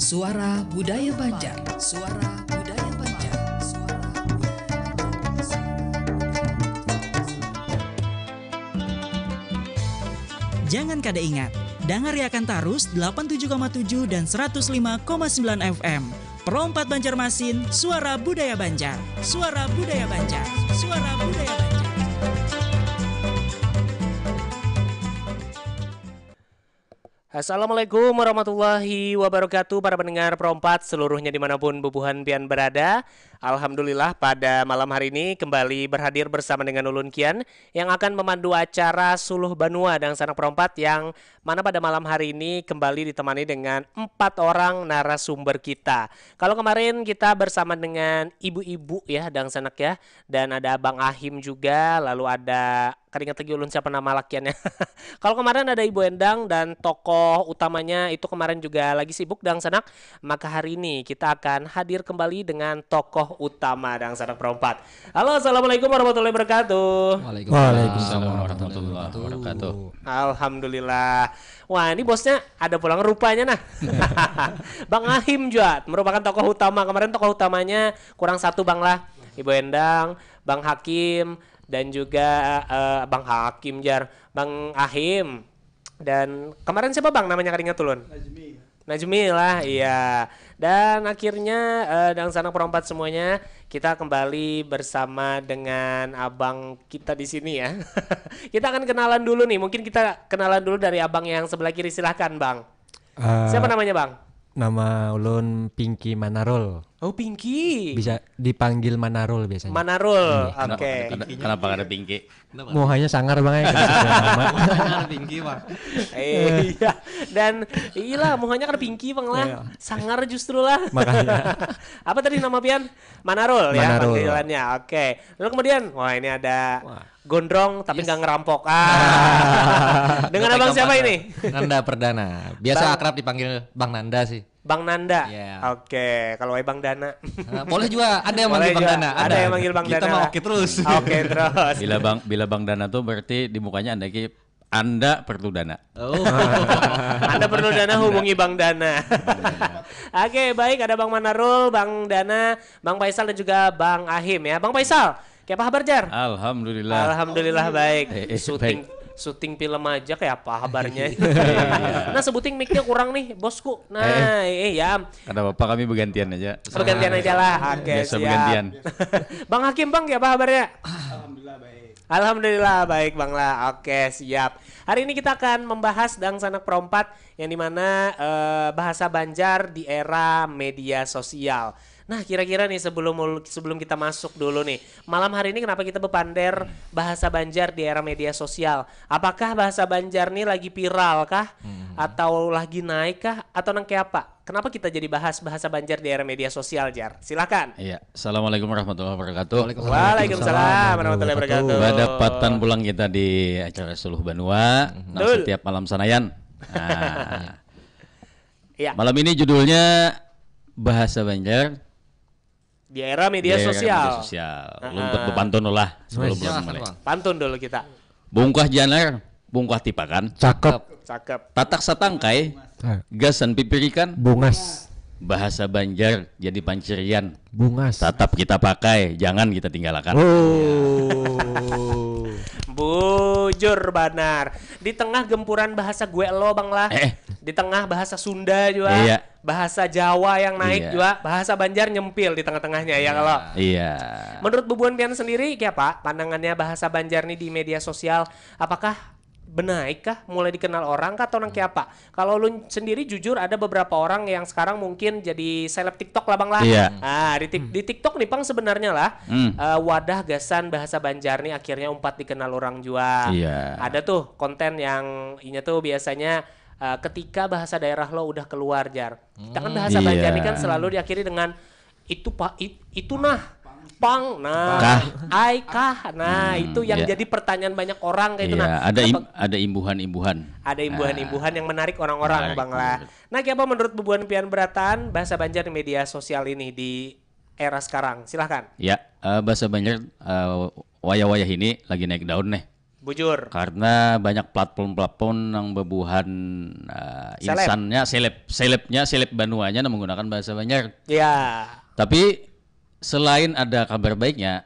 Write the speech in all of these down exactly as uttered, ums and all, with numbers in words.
Suara Budaya Banjar. Suara Budaya Banjar. Suara Budaya Banjar. Jangan kada ingat, dangariakan tarus delapan tujuh koma tujuh dan seratus lima koma sembilan F M. Pro empat Banjarmasin, Suara Budaya Banjar. Suara Budaya Banjar. Suara Budaya Banjar. Assalamualaikum warahmatullahi wabarakatuh, para pendengar Pro empat seluruhnya dimanapun bubuhan pian berada. Alhamdulillah, pada malam hari ini kembali berhadir bersama dengan ulun Kian yang akan memandu acara Suluh Banua Dangsanak Pro empat, yang mana pada malam hari ini kembali ditemani dengan empat orang narasumber kita. Kalau kemarin kita bersama dengan ibu-ibu ya, Dangsanak ya, dan ada Abang Ahim juga, lalu ada, kada ingat lagi ulun siapa nama lakiannya. Kalau kemarin ada Ibu Endang dan tokoh utamanya itu kemarin juga lagi sibuk Dangsanak, maka hari ini kita akan hadir kembali dengan tokoh utama Dangsanak Pro empat. Halo, assalamualaikum warahmatullahi wabarakatuh. Waalaikumsalam warahmatullahi wabarakatuh. Alhamdulillah. Wah, ini bosnya ada pulang rupanya nah. Bang Ahim juga merupakan tokoh utama. Kemarin tokoh utamanya kurang satu, Bang, lah. Ibu Endang, Bang Hakim, dan juga eh, Bang Hakim, jar, Bang Ahim. Dan kemarin siapa, Bang, namanya, kada ingat ulun? Najmi lah, iya. Dan akhirnya eh, Dangsanak Pro empat semuanya, kita kembali bersama dengan abang kita di sini ya. Kita akan kenalan dulu nih. Mungkin kita kenalan dulu dari abang yang sebelah kiri. Silahkan, Bang. Eh, Siapa namanya, Bang? Nama ulun Pinky Manarul. Oh, Pinky. Bisa dipanggil Manarul biasanya. Manarul. Kenapa, Oke. kena- kenapa kada Pinky? Muhanya sangar, Bang, ya. Kada suka nama. Sangar Pinky, Bang. Eh, iya. Dan iyalah, muhanya kada Pinky, Bang, lah. Iya. Sangar justru lah. Makanya. Apa tadi nama pian? Manarul ya Manarul. Panggilannya. Oke. Lalu kemudian, wah, ini ada Wah. gondrong tapi nggak ngerampok. Ah. Dengan abang siapa ini? Nanda Perdana. Biasa Bang- akrab dipanggil Bang Nanda sih. Bang Nanda. Iya. Oke, kalau Bang Dana. Nah, boleh juga ada yang Boleh manggil Bang juga. Dana. Ada yang manggil Bang Kita Dana mah lah. Oke terus. Oke, terus. Bila bang bila bang Dana tuh berarti di mukanya ada ki anda perlu dana. Oh. Anda perlu dana, hubungi Bang Dana. Oke, baik, ada Bang Manarul, Bang Dana, Bang Faisal dan juga Bang Ahim ya. Bang Faisal, kayak apa kabar, jar? Alhamdulillah. Alhamdulillah baik. Eh, eh, syuting baik. Syuting film aja kayak apa kabarnya. Nah, sebuting mic-nya kurang nih, bosku. Nah, eh, ya. Ada apa, kami bergantian aja. Bergantian aja lah. Oke, Biasa siap. Bergantian. Bang Hakim, Bang, kayak apa kabarnya? Alhamdulillah baik. Alhamdulillah baik, Bang, lah. Oke, siap. Hari ini kita akan membahas Dangsanak Pro empat, yang dimana eh, bahasa Banjar di era media sosial. Nah, kira-kira nih, sebelum sebelum kita masuk dulu nih, malam hari ini kenapa kita bepander bahasa Banjar di era media sosial? Apakah bahasa Banjar nih lagi viral kah? Atau lagi naik kah? Atau nang kayak apa? Kenapa kita jadi bahas bahasa Banjar di era media sosial, jar? Silakan. Iya, assalamualaikum warahmatullahi wabarakatuh. Waalaikumsalam warahmatullahi wabarakatuh. Badapatan pulang kita di acara Suluh Banua, nah, Betul. Setiap malam Sanayan. Nah, Iya. Malam ini judulnya Bahasa Banjar Di era media di era sosial. Media sosial. Lumpet bepantun lah sebelum Silakan, mulai. Bang. Pantun dulu kita. Bungkah janar, bungkah tipakan, Cakep. Cakep. tatak satangkai, Nah, gasan pipirikan, bungas. Bahasa Banjar jadi pancirian. Bungas. Tatap kita pakai, jangan kita tinggalkan. Oh. Bujur banar. Di tengah gempuran bahasa gue lo, Bang, lah. Eh. Di tengah bahasa Sunda juga. Iya. Bahasa Jawa yang naik Iya. juga. Bahasa Banjar nyempil di tengah-tengahnya ya kalau. Iya. Menurut bubuhan pian sendiri, kayak apa pandangannya bahasa Banjar nih di media sosial? Apakah benaik kah? Mulai dikenal orang kah atau nang kayak apa? Kalau lu sendiri, jujur, ada beberapa orang yang sekarang mungkin jadi seleb TikTok lah, Bang, lah. Iya. Ah, di, tik- di TikTok nih, Bang, sebenarnya lah, Hmm. eh, wadah gasan bahasa Banjar nih akhirnya umpat dikenal orang jua. Iya. Ada tuh konten yang inya tuh biasanya eh, ketika bahasa daerah lo udah keluar, jar. Kita kan bahasa Iya. Banjar nih kan selalu diakhiri dengan itu, pak, it- itu nah, pang, nah, Kah. ai kah, nah, Hmm, itu yang iya. Jadi pertanyaan banyak orang kayak itu. Iya, Nah, ada im- apa- ada imbuhan-imbuhan. Ada imbuhan-imbuhan yang menarik orang-orang, Menarik, Bang, lah. menarik. Nah, kayak apa menurut bubuhan pian berataan bahasa Banjar di media sosial ini di era sekarang? Silahkan. Ya, eh, bahasa Banjar eh, wayah-wayah ini lagi naik daun nih. Bujur. Karena banyak platform-platform nang bebuhan uh, Seleb. Insannya, seleb, selebnya, seleb banuanya nang menggunakan bahasa Banjar. Ya. Tapi selain ada kabar baiknya,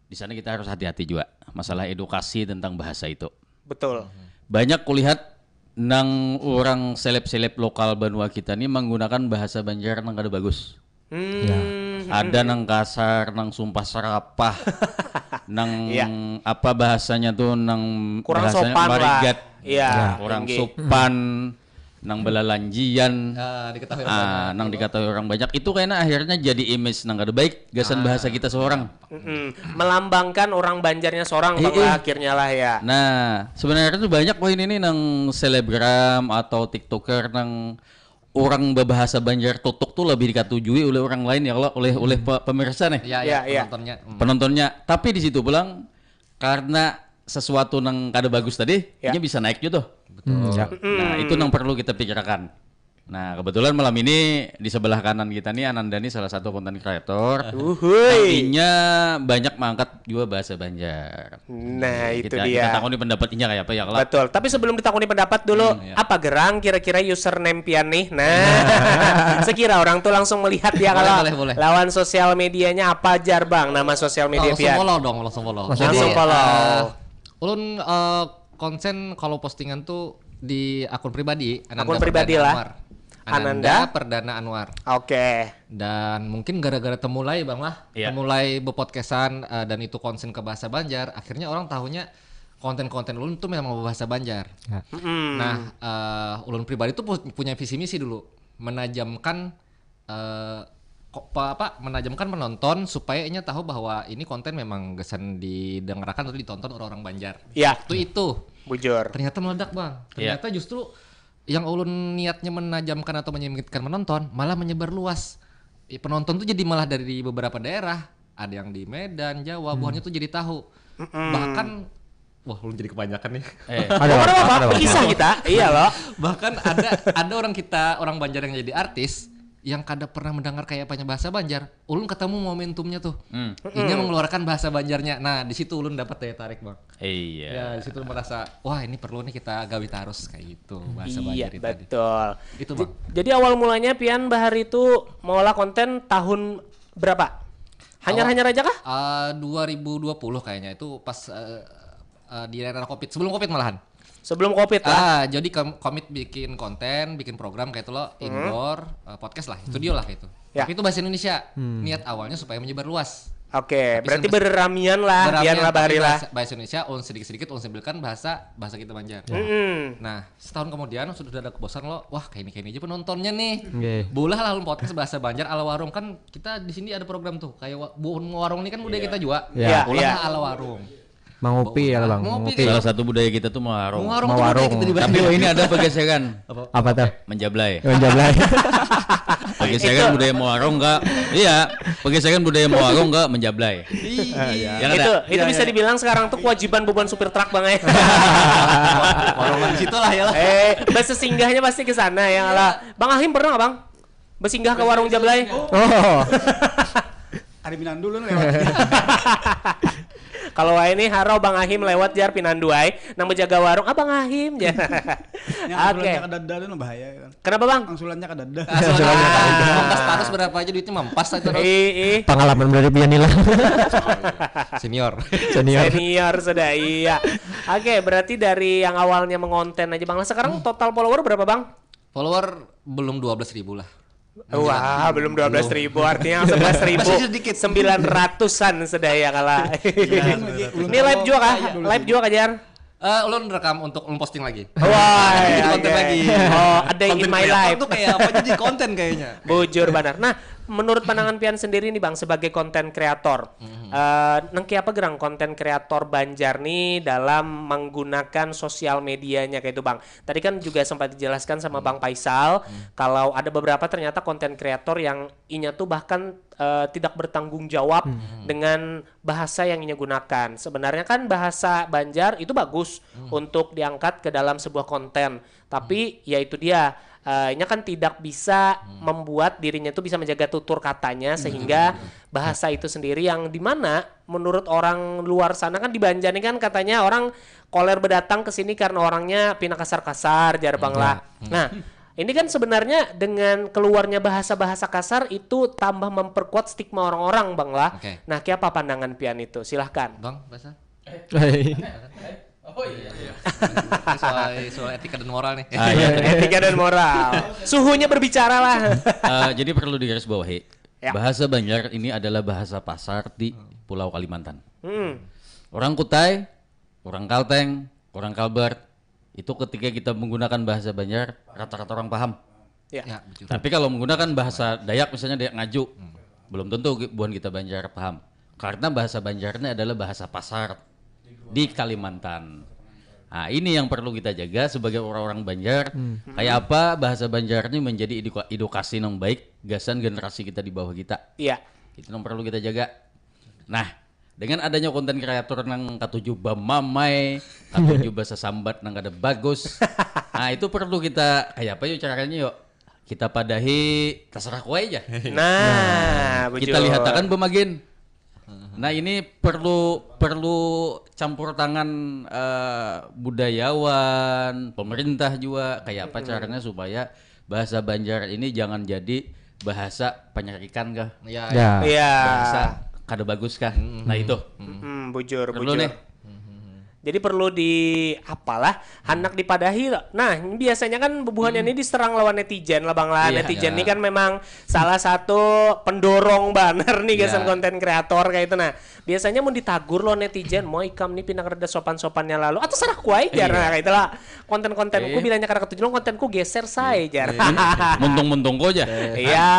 di sana kita harus hati-hati juga masalah edukasi tentang bahasa itu. Betul. Banyak kulihat nang orang seleb-seleb lokal banua kita ni menggunakan bahasa Banjar nang kada bagus. Hmm. Ada nang kasar, nang sumpah serapah, nang Iya. apa bahasanya tuh, nang Kurang bahasanya sopan lah. marigat, Iya, kurang tinggi. Sopan, nang belalanjian, Ah, diketahui ah, nang diketahui orang banyak. Itu kayaknya akhirnya jadi image nang kada baik gasan bahasa kita seorang. Mm-mm. Melambangkan orang Banjarnya seorang bang Iya. lah akhirnya lah ya. Nah, sebenarnya tuh banyak kok ini nih nang selebgram atau tiktoker nang orang berbahasa Banjar tutuk tuh lebih dikatujui oleh orang lain ya kalau oleh oleh pe- pemirsa nih. Ya, Ya, ya, ya. Penontonnya. Hmm. Penontonnya. Tapi di situ pulang karena sesuatu nang kada bagus tadi, Ya. ini bisa naik juga tuh. Hmm, ya. Nah, itu nang perlu kita pikirkan. Nah, kebetulan malam ini di sebelah kanan kita nih Ananda nih salah satu konten kreator. Uhuy. Inya banyak mengangkat juga bahasa Banjar. Nah, itu kita, dia. Kita takoni pendapat inya kayak apa ya kalau. Betul. Tapi sebelum ditakoni pendapat dulu, Hmm, ya. apa gerang kira-kira username pian nih? Nah, sekira orang tuh langsung melihat ya Boleh, kalau boleh, boleh. Lawan sosial medianya apa jar bang? Nama sosial media Langsung pian. Follow dong, langsung follow. Langsung Langsung Jadi, follow. eh, ulun eh, konsen kalau postingan tuh di akun pribadi. Ananda Akun pribadi Perdana lah. Anwar. Ananda? Ananda Perdana Anwar. Oke. Dan mungkin gara-gara temulai bang lah, Iya. Temulai bepodcastan eh, dan itu konsen ke bahasa Banjar, akhirnya orang tahunya konten-konten ulun tuh memang bahasa Banjar. Ya. Mm-mm. Nah, eh, ulun pribadi tuh pu- punya visi misi dulu, menajamkan eh, kok apa, apa menajamkan penonton supaya inya tahu bahwa ini konten memang gasan didengarkan atau ditonton orang-orang Banjar. Ya. Itu itu. Bujur. Ternyata meledak bang. Iya. Ternyata justru yang ulun niatnya menajamkan atau menyingkirkan penonton malah menyebar luas. Ya, penonton tuh jadi malah dari beberapa daerah. Ada yang di Medan, Jawa, buhannya tuh jadi tahu. Bahkan, wah ulun jadi kebanyakan nih. Eh, Ada Apa apa? apa? Ada apa? Kisah kita, iya loh. Bahkan ada ada orang kita, orang Banjar yang jadi artis yang kada pernah mendengar kayak apanya bahasa Banjar. Ulun ketemu momentumnya tuh. Hmm. Inya mengeluarkan bahasa Banjarnya. Nah, di situ ulun dapat daya tarik, Bang. Iya. Ya, di situ merasa, wah ini perlu nih kita gawi tarus kayak gitu bahasa Iya, Banjar itu tadi. Betul. Itu, J- Bang. Jadi awal mulanya pian bahari itu mengolah konten tahun berapa? Hanyar-hanyar aja kah? Ah, dua ribu dua puluh kayaknya itu pas eh, eh, di era Covid, sebelum Covid malahan. Sebelum Covid lah. Ah, jadi kom- komit bikin konten, bikin program kayak itu loh, indoor, eh, podcast lah, studio lah kayak itu. Ya. Tapi itu bahasa Indonesia. Niat awalnya supaya menyebar luas. Oke, Tapi berarti sampai- beramian lah, Beramian, pian lah tapi bahari lah. bahasa, bahasa Indonesia, ulun sedikit-sedikit ulun sambilkan bahasa bahasa kita Banjar. Mm-mm. Nah, setahun kemudian sudah ada kebosan lo, wah kayak ini kayak ini aja penontonnya nih. Oke. Bolah lah ulun podcast bahasa Banjar ala warung, kan kita di sini ada program tuh kayak wa- buhun warung ini kan budaya kita juga. Ya. Ya, Bolah ya. Lah ala warung. Mangupi ya lah bang. Ngopi Ngopi. kayak Salah satu budaya kita tuh melarung. Warung Mau tuh budaya warung. kita di Tapi Banjar. Ini ada pergeseran. Apa tuh? Menjablay. Menjablay. Pergeseran budaya melarung ke, iya, pergeseran budaya melarung ke menjablay. Iya. Yang ada. Itu itu bisa dibilang sekarang tuh kewajiban beban supir truk bang ya. Warungan di situ lah ya lah. Eh, bahasa singgahnya pasti ke sana ya lah. Bang Ahim pernah nggak bang? Bersinggah ke warung Jablay. Oh. Ada minandu lu lewat. Kalau wae nih haro Bang Ahim lewat jar pinandu ai. Nang menjaga warung Abang Ahim jar. Yang Oke. Aturannya kadada tuh bahaya kan. Kenapa Bang? Angsulannya kadada. Mampas tarus berapa aja duitnya mampas aja terus. Ih, ih. Pengalaman berarti pian hilang. Senior. Senior. Senior sudah iya. Oke, berarti dari yang awalnya mengonten aja Bang. Nah, sekarang total follower berapa Bang? Follower belum dua belas ribu lah. Wah, belum dua belas ribu, artinya sebelas ribu. Masih sedikit. Sembilan ratusan sudah ya kala. Belum Ini live juga kah? Belum. Live juga kah Jar? Eh, ulun rekam untuk ulun posting lagi. Wah, Jadi konten oke. lagi. Oh, ada yang in Konten my kreator life. Tuh kayak apa jadi konten kayaknya. Bujur banar. Nah, menurut pandangan pian sendiri nih Bang sebagai konten kreator, eh nang kaya apa gerang konten kreator Banjar nih dalam menggunakan sosial medianya kayak itu Bang. Tadi kan juga sempat dijelaskan sama Bang Faisal kalau ada beberapa ternyata konten kreator yang inya tuh bahkan eh, tidak bertanggung jawab hmm. dengan bahasa yang inya gunakan. Sebenarnya kan bahasa Banjar itu bagus hmm. untuk diangkat ke dalam sebuah konten. Tapi hmm. ya itu dia, uh, inya kan tidak bisa hmm. membuat dirinya itu bisa menjaga tutur katanya hmm. sehingga hmm. bahasa itu sendiri yang dimana menurut orang luar sana kan di Banjar ini kan katanya orang koler berdatang ke sini karena orangnya pina kasar-kasar jar bang lah. Hmm. Nah, ini kan sebenarnya dengan keluarnya bahasa-bahasa kasar itu tambah memperkuat stigma orang-orang bang lah. Okay. Nah, kiapa pandangan pian itu? Silahkan. Bang, bahasa? Hey. Oh iya. Soal, soal etika dan moral nih. Ah, iya. Etika dan moral. Suhunya berbicara lah. Uh, jadi perlu digarisbawahi. Ya. Bahasa Banjar ini adalah bahasa pasar di Pulau Kalimantan. Hmm. Orang Kutai, orang Kalteng, orang Kalbar, itu ketika kita menggunakan bahasa Banjar, rata-rata orang paham. Ya. Ya, betul. Tapi kalau menggunakan bahasa Dayak, misalnya Dayak Ngaju, hmm. belum tentu buhan kita Banjar paham. Karena bahasa Banjar ini adalah bahasa pasar di Kalimantan. Nah, ini yang perlu kita jaga sebagai orang-orang Banjar. Hmm. Kayak apa bahasa Banjar ini menjadi edukasi yang baik gasan generasi kita di bawah kita. Iya. Itu yang perlu kita jaga. Nah, dengan adanya konten kreator nang katuju bamamai, katuju bahasa sambat nang kada bagus. Nah, itu perlu kita kayak apa yuk caranya yuk? Kita padahi terserah kue aja. Nah, nah bujur. Kita lihatakan bemagin. Nah, ini perlu perlu campur tangan uh, budayawan, pemerintah juga kayak apa hmm. caranya supaya bahasa Banjar ini jangan jadi bahasa penyerikan kah? Ya, ya. Ya. Bahasa kada bagus kah? Hmm. Nah, itu. Hmm, bujur, perlu bujur. Nih. Jadi perlu di apalah hendak dipadahi loh. Nah, biasanya kan bubuhannya hmm. ini diserang lawan netizen lah bang lah. Iya, netizen iya. Ini kan memang salah satu pendorong banner nih gasan iya. konten kreator kayak itu. Nah, biasanya mau ditagur loh netizen, mau ikam nih pinang reda sopan-sopannya lalu atau serah kuai jar iya. Nah, kayak itulah. Konten-kontenku eh. Bilanya kada ketuju lo kontenku geser saya jar. Iya. Muntung-muntung ko aja. Iya.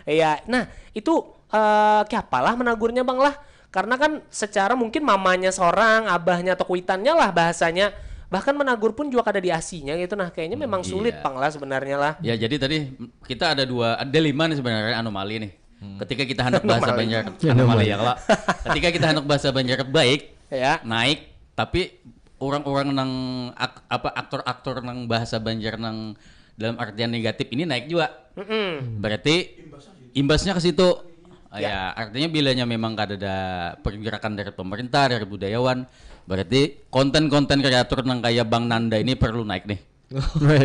Iya. Nah, itu uh, kayak apalah menagurnya bang lah. Karena kan secara mungkin mamanya seorang, abahnya atau kuitannya lah bahasanya. Bahkan menagur pun juga kada diasinya gitu. Nah, kayaknya memang hmm, sulit iya. Pang lah sebenarnya lah. Ya, jadi tadi kita ada dua, ada lima nih sebenarnya anomali nih. Hmm. Ketika kita hendak bahasa Banjar anomali ya kalau. Ketika kita hendak bahasa Banjar baik, ya. Naik, tapi orang-orang nang ak, apa aktor-aktor nang bahasa Banjar nang dalam artian negatif ini naik juga. Mm -mm. Berarti imbasnya ke situ. Ya. Ya, artinya bilanya memang kada ada pergerakan dari pemerintah, dari budayawan, berarti konten-konten kreator nang kayak Bang Nanda ini perlu naik nih.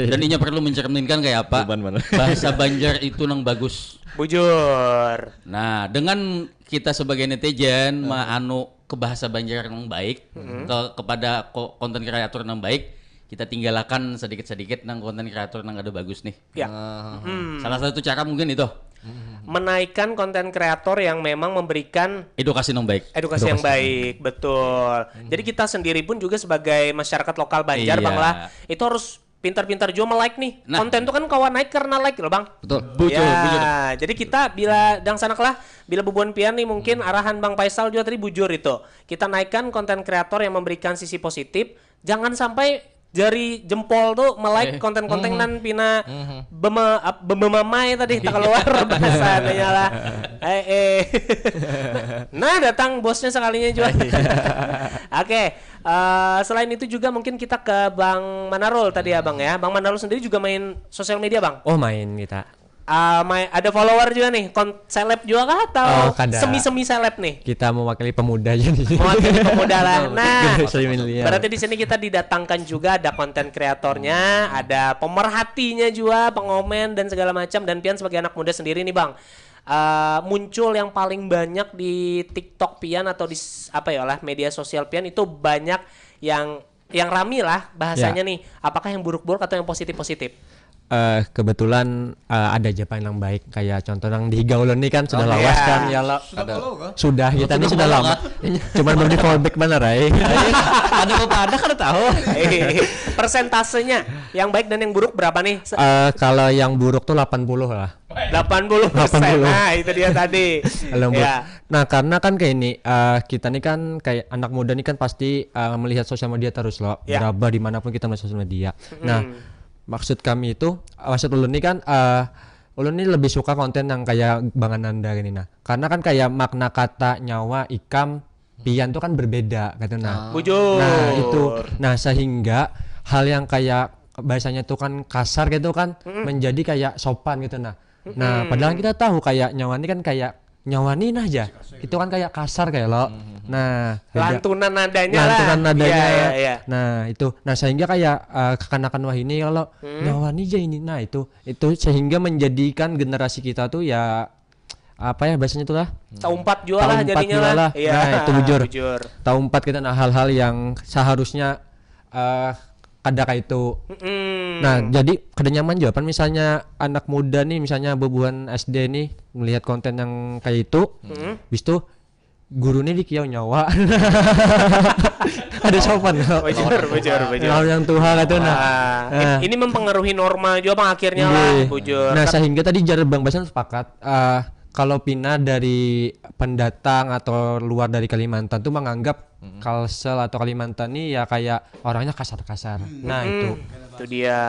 Dan inya perlu mencerminkan kayak apa bahasa Banjar itu nang bagus. Bujur. Nah, dengan kita sebagai netizen uh. Anu ke bahasa Banjar nang baik, uh. Ke kepada konten kreator nang baik, kita tinggalakan sedikit-sedikit nang konten kreator nang ada bagus nih. Ya. Hmm. Salah satu cara mungkin itu. Menaikkan konten kreator yang memang memberikan edukasi yang baik. Edukasi, edukasi yang baik, betul. Hmm. Jadi kita sendiri pun juga sebagai masyarakat lokal Banjar, iya. Bang lah, itu harus pintar-pintar juga melike nih. Nah. Konten tuh kan kawan naik karena like loh, Bang. Betul. Bujur, ya, bujur. Jadi kita bila dang sanak lah, bila bubuan pian nih mungkin hmm. Arahan Bang Faisal juga tadi bujur itu. Kita naikkan konten kreator yang memberikan sisi positif, jangan sampai jari jempol tuh melike eh. Konten-konten mm-hmm. Nan pina mm-hmm. Bema, bemamai tadi tak keluar bahasanya lah. Eh, eh. Nah, nah, datang bosnya sekalinya juga. Iya. Oke, uh, selain itu juga mungkin kita ke Bang Manarul tadi ya Bang ya. Bang Manarul sendiri juga main sosial media Bang? Oh main kita. Uh, main, ada follower juga nih, kon, seleb juga kah atau oh, semi-semi seleb nih? Kita mewakili pemuda aja nih. Mewakili pemuda lah. Nah, berarti di sini kita didatangkan juga ada konten kreatornya, ada pemerhatinya juga, pengomen dan segala macam. Dan pian sebagai anak muda sendiri nih bang, uh, muncul yang paling banyak di TikTok pian atau di apa ya lah media sosial pian itu banyak yang yang rami lah bahasanya ya. Nih, apakah yang buruk-buruk atau yang positif-positif? Uh, kebetulan uh, ada aja yang baik kayak contoh yang di Higa ulun nih kan sudah oh, lawas ya. Kan ya lo sudah, sudah kita ini sudah lama cuman belum di fallback mana rai ada apa ada kan tahu persentasenya yang baik dan yang buruk berapa nih uh, kalau yang buruk tuh delapan puluh lah delapan puluh persen nah itu dia tadi ya. Nah karena kan kayak ini uh, kita nih kan kayak anak muda nih kan pasti uh, melihat sosial media terus loh ya. Beraba dimanapun kita melihat sosial media nah hmm. Maksud kami itu maksud ulun nih kan uh, ulun ni lebih suka konten yang kayak Bang Ananda gini nah. Karena kan kayak makna kata nyawa, ikam, pian tuh kan berbeda gitu nah. Bujur. Nah, itu. Nah, sehingga hal yang kayak bahasanya tuh kan kasar gitu kan menjadi kayak sopan gitu nah. Nah, padahal kita tahu kayak nyawa ini kan kayak nyawa ini nah aja. Itu kan kayak kasar kayak lo. Nah, beda. Lantunan nadanya lah. Lantunan nadanya. Iya, iya, iya. Nah, itu. Nah, sehingga kayak eh, kekanakan wah ini kalau nyawa ini aja ini. Nah, itu itu sehingga menjadikan generasi kita tuh ya apa ya bahasanya tuh lah? Taumpat jua lah Taumpat jadinya jua lah. lah. Iya. Nah, itu bujur. Bujur. Taumpat kita nah hal-hal yang seharusnya eh kada kayak itu. Mm-mm. Nah, jadi kada nyaman juga pan misalnya anak muda nih, misalnya bubuhan S D nih melihat konten yang kayak itu, bis itu gurunya dikiau nyawa. Ada sopan loh. Bujur, bujur, bujur. Kalau yang tua kata nah. Ah, Nah. Ini mempengaruhi norma juga bang akhirnya lah, Nggih. Bujur. Nah, sehingga tadi jar Bang Basan sepakat eh kalau pina dari pendatang atau luar dari Kalimantan tuh menganggap Kalsel atau Kalimantan nih ya kayak orangnya kasar-kasar. Nah, itu. Itu dia.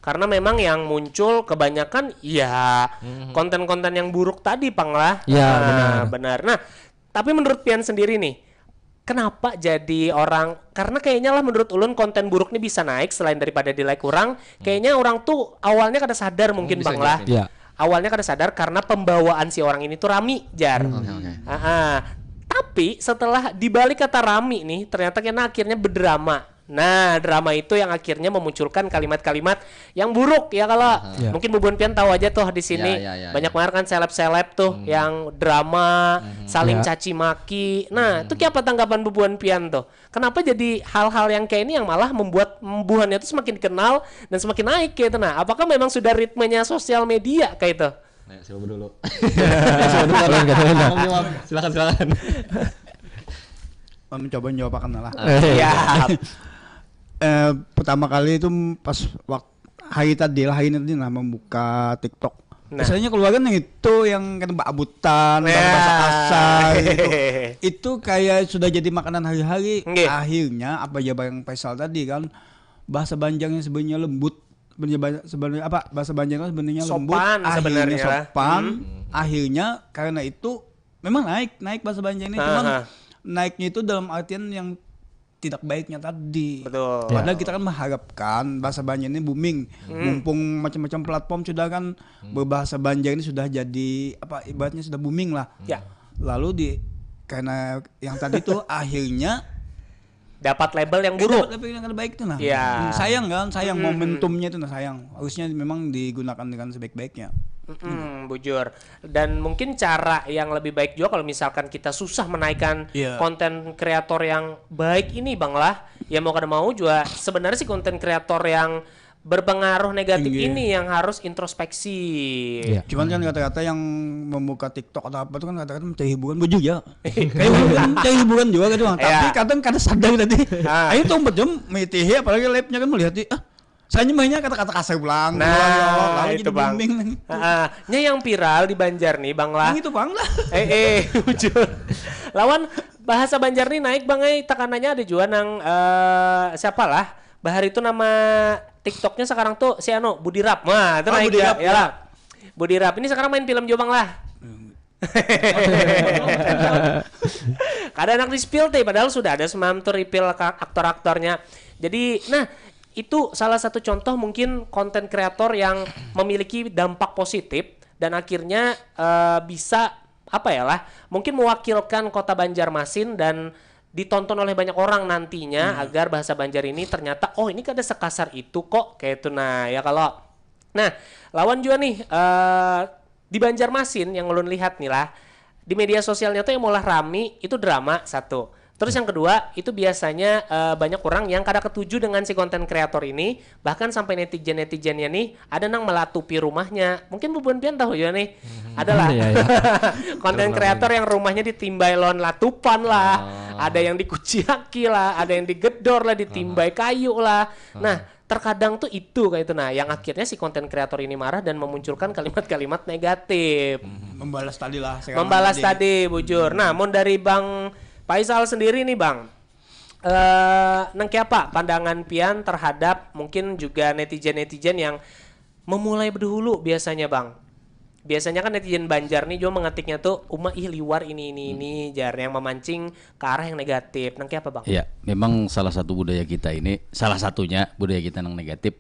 Karena memang yang muncul kebanyakan ya konten-konten yang buruk tadi, Pang lah. Ya, Nah, benar. benar. Nah, tapi menurut pian sendiri nih, kenapa jadi orang, karena kayaknya lah menurut ulun konten buruk nih bisa naik selain daripada di like orang, kayaknya orang tuh awalnya kada sadar mungkin bisa Bang jadi, lah. Ya. Awalnya kada sadar karena pembawaan si orang ini tuh rami, jar. Oke, oke. Ah, tapi setelah dibalik kata rami nih, ternyata kena akhirnya berdrama. Nah, drama itu yang akhirnya memunculkan kalimat-kalimat yang buruk ya kalau Ya. mungkin bubuhan pian tahu aja tuh di sini Ya, ya, ya, banyak ya. banget kan seleb-seleb tuh yang drama, saling Ya. caci maki. Nah, itu kayak apa tanggapan bubuhan pian tuh? Kenapa jadi hal-hal yang kayak ini yang malah membuat bubuhannya tuh semakin dikenal dan semakin naik gitu? Nah, apakah memang sudah ritmenya sosial media kayak itu? Nah, siapa dulu? Siapa dulu? Kalian kata-kata. Silakan, silakan. Mencoba menjawab akan lah. Ya, Eh, pertama kali itu pas waktu hari tadi lah, hari ini tadi lah membuka TikTok. Nah. Biasanya keluarga nih itu yang kena abutan, Ya. bahasa kasar gitu. Itu kayak sudah jadi makanan hari-hari. Nggih. Akhirnya apa aja yang Faisal tadi kan, bahasa Banjarnya sebenarnya lembut. Sebenarnya ba- sebenarnya apa, bahasa Banjarnya sebenarnya lembut, Sopan akhirnya sebenarnya. Sopan. Hmm. Akhirnya karena itu memang naik, naik bahasa Banjar ini, cuman Aha. naiknya itu dalam artian yang tidak baiknya tadi. Betul. Padahal kita kan mengharapkan bahasa Banjar ini booming. Hmm. Mumpung macam-macam platform sudah kan, berbahasa Banjar ini sudah jadi apa, ibaratnya sudah booming lah. Ya. Lalu di karena yang tadi tuh akhirnya Dapat label yang eh, buruk. dapat label yang kada baik tuh nah. Iya. Hmm, sayang kan, sayang Hmm. momentumnya itu nah, sayang. Harusnya memang digunakan dengan sebaik-baiknya. Mm-mm, bujur. Dan mungkin cara yang lebih baik juga kalau misalkan kita susah menaikkan Iya. konten kreator yang baik ini, Bang lah, ya mau kada mau juga sebenarnya sih konten kreator yang berpengaruh negatif Inggih. Ini yang harus introspeksi. Iya. Cuman kan kata-kata yang membuka TikTok atau apa tuh kan kata-kata mencari hiburan, bujur ya. Kayak orang kan mencari hiburan juga gitu bang. Tapi Iya. Kadang kada sadar tadi. Ah. Ayo tuh empat jam mitihi, apalagi live-nya kan melihat di ah, saya nyembahnya kata-kata kasar pulang. Nah, Lalu itu jadi bang. Booming. Ah, nya yang viral di Banjar nih, Bang lah. Yang itu bang lah. Eh, eh, bujur. Lawan bahasa Banjar nih naik, Bang, eh, tekanannya ada juga nang eh, siapa lah? Bahar itu nama TikToknya sekarang tuh si anu, Budi Rap. Wah, itu Oh, naik Budi ya, Rap, ya ya. Lah. Budi Rap ini sekarang main film juga, Bang lah. Kada anak di spill teh, padahal sudah ada semalam tuh reveal ka- aktor-aktornya. Jadi, nah, itu salah satu contoh mungkin konten kreator yang memiliki dampak positif dan akhirnya eh, bisa apa ya lah, mungkin mewakilkan kota Banjarmasin dan ditonton oleh banyak orang nantinya agar bahasa Banjar ini ternyata oh ini kada sekasar itu kok kayak itu nah ya kalau nah lawan juga nih eh, di Banjarmasin yang ulun lihat nih lah di media sosialnya tuh yang malah rami itu drama satu. Terus yang kedua itu biasanya eh, banyak orang yang kada ketuju dengan si konten kreator ini, bahkan sampai netizen-netizennya nih ada nang melatupi rumahnya. Mungkin bubuhan pian tahu juga nih. Adalah Iya, iya. konten kreator yang rumahnya ditimbai lawan latupan lah, ada yang dikuciaki lah, ada yang digedor lah, ditimbai kayu lah. Nah, terkadang tuh itu kayak itu nah yang akhirnya si konten kreator ini marah dan memunculkan kalimat-kalimat negatif. Membalas tadi lah. Sekarang Membalas tadi bujur. Nah, mun dari Bang Faisal sendiri nih Bang, eh nang kayak apa pandangan pian terhadap mungkin juga netizen-netizen yang Memulai bedahulu biasanya, Bang. Biasanya kan netizen Banjar nih juga mengetiknya tuh, "Uma ih liwar ini, ini, ini," jar, yang memancing ke arah yang negatif. Nang kayak apa, Bang? Ya, memang salah satu budaya kita ini, salah satunya budaya kita yang negatif,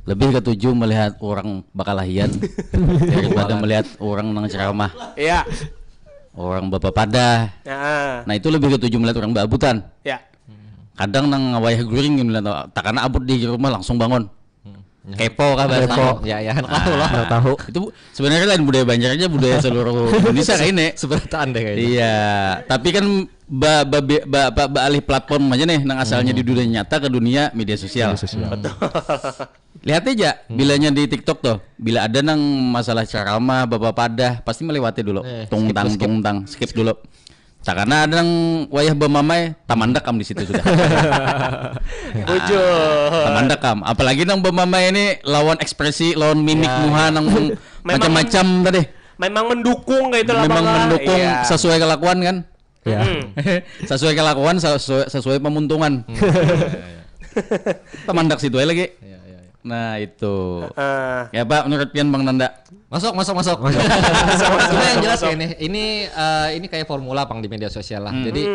lebih ketuju melihat orang bakalahian daripada melihat orang nang ceramah. Iya. Orang bapapadah. Nah, Nah, itu lebih ketuju melihat orang baabutan. ya. Kadang nang wayah guring gini lah, takana abut di rumah langsung bangun. Kepo kah bahasanya? Kepo. Ya, ya, tahu lah. Nah, tahu. Itu bu- sebenarnya lain budaya Banjar aja, budaya seluruh Indonesia kayak ini. Seberataan deh kayaknya. Iya, tapi kan ba, ba, ba, ba, ba, baalih platform aja nih, nang asalnya di dunia nyata ke dunia media sosial. Media sosial. Lihat aja, bilanya di TikTok tuh, bila ada nang masalah ceramah, bapapadah, pasti melewati dulu. Eh, Tungtang, skip, skip. Tungtang, skip dulu. Takana ada nang wayah bamamai, tamandak kam di situ sudah. Bujur. Tamandak kam. Apalagi nang bamamai ini lawan ekspresi, lawan mimik Ya, muha ya. nang Memang macam-macam tadi. Memang mendukung kayak itu lah, Memang Bang, lah. mendukung Iya. Sesuai kelakuan kan? Ya. Hmm. Sesuai kelakuan, sesuai, sesuai pemuntungan. Tamandak situ aja lagi. Ya, ya, ya. Nah, itu. Eh, Ya, Pak, menurut pian, Bang Nanda? Masuk, masuk, masuk. Cuma yang jelas kayak ini, ini eh, ini kayak formula pang di media sosial lah. Jadi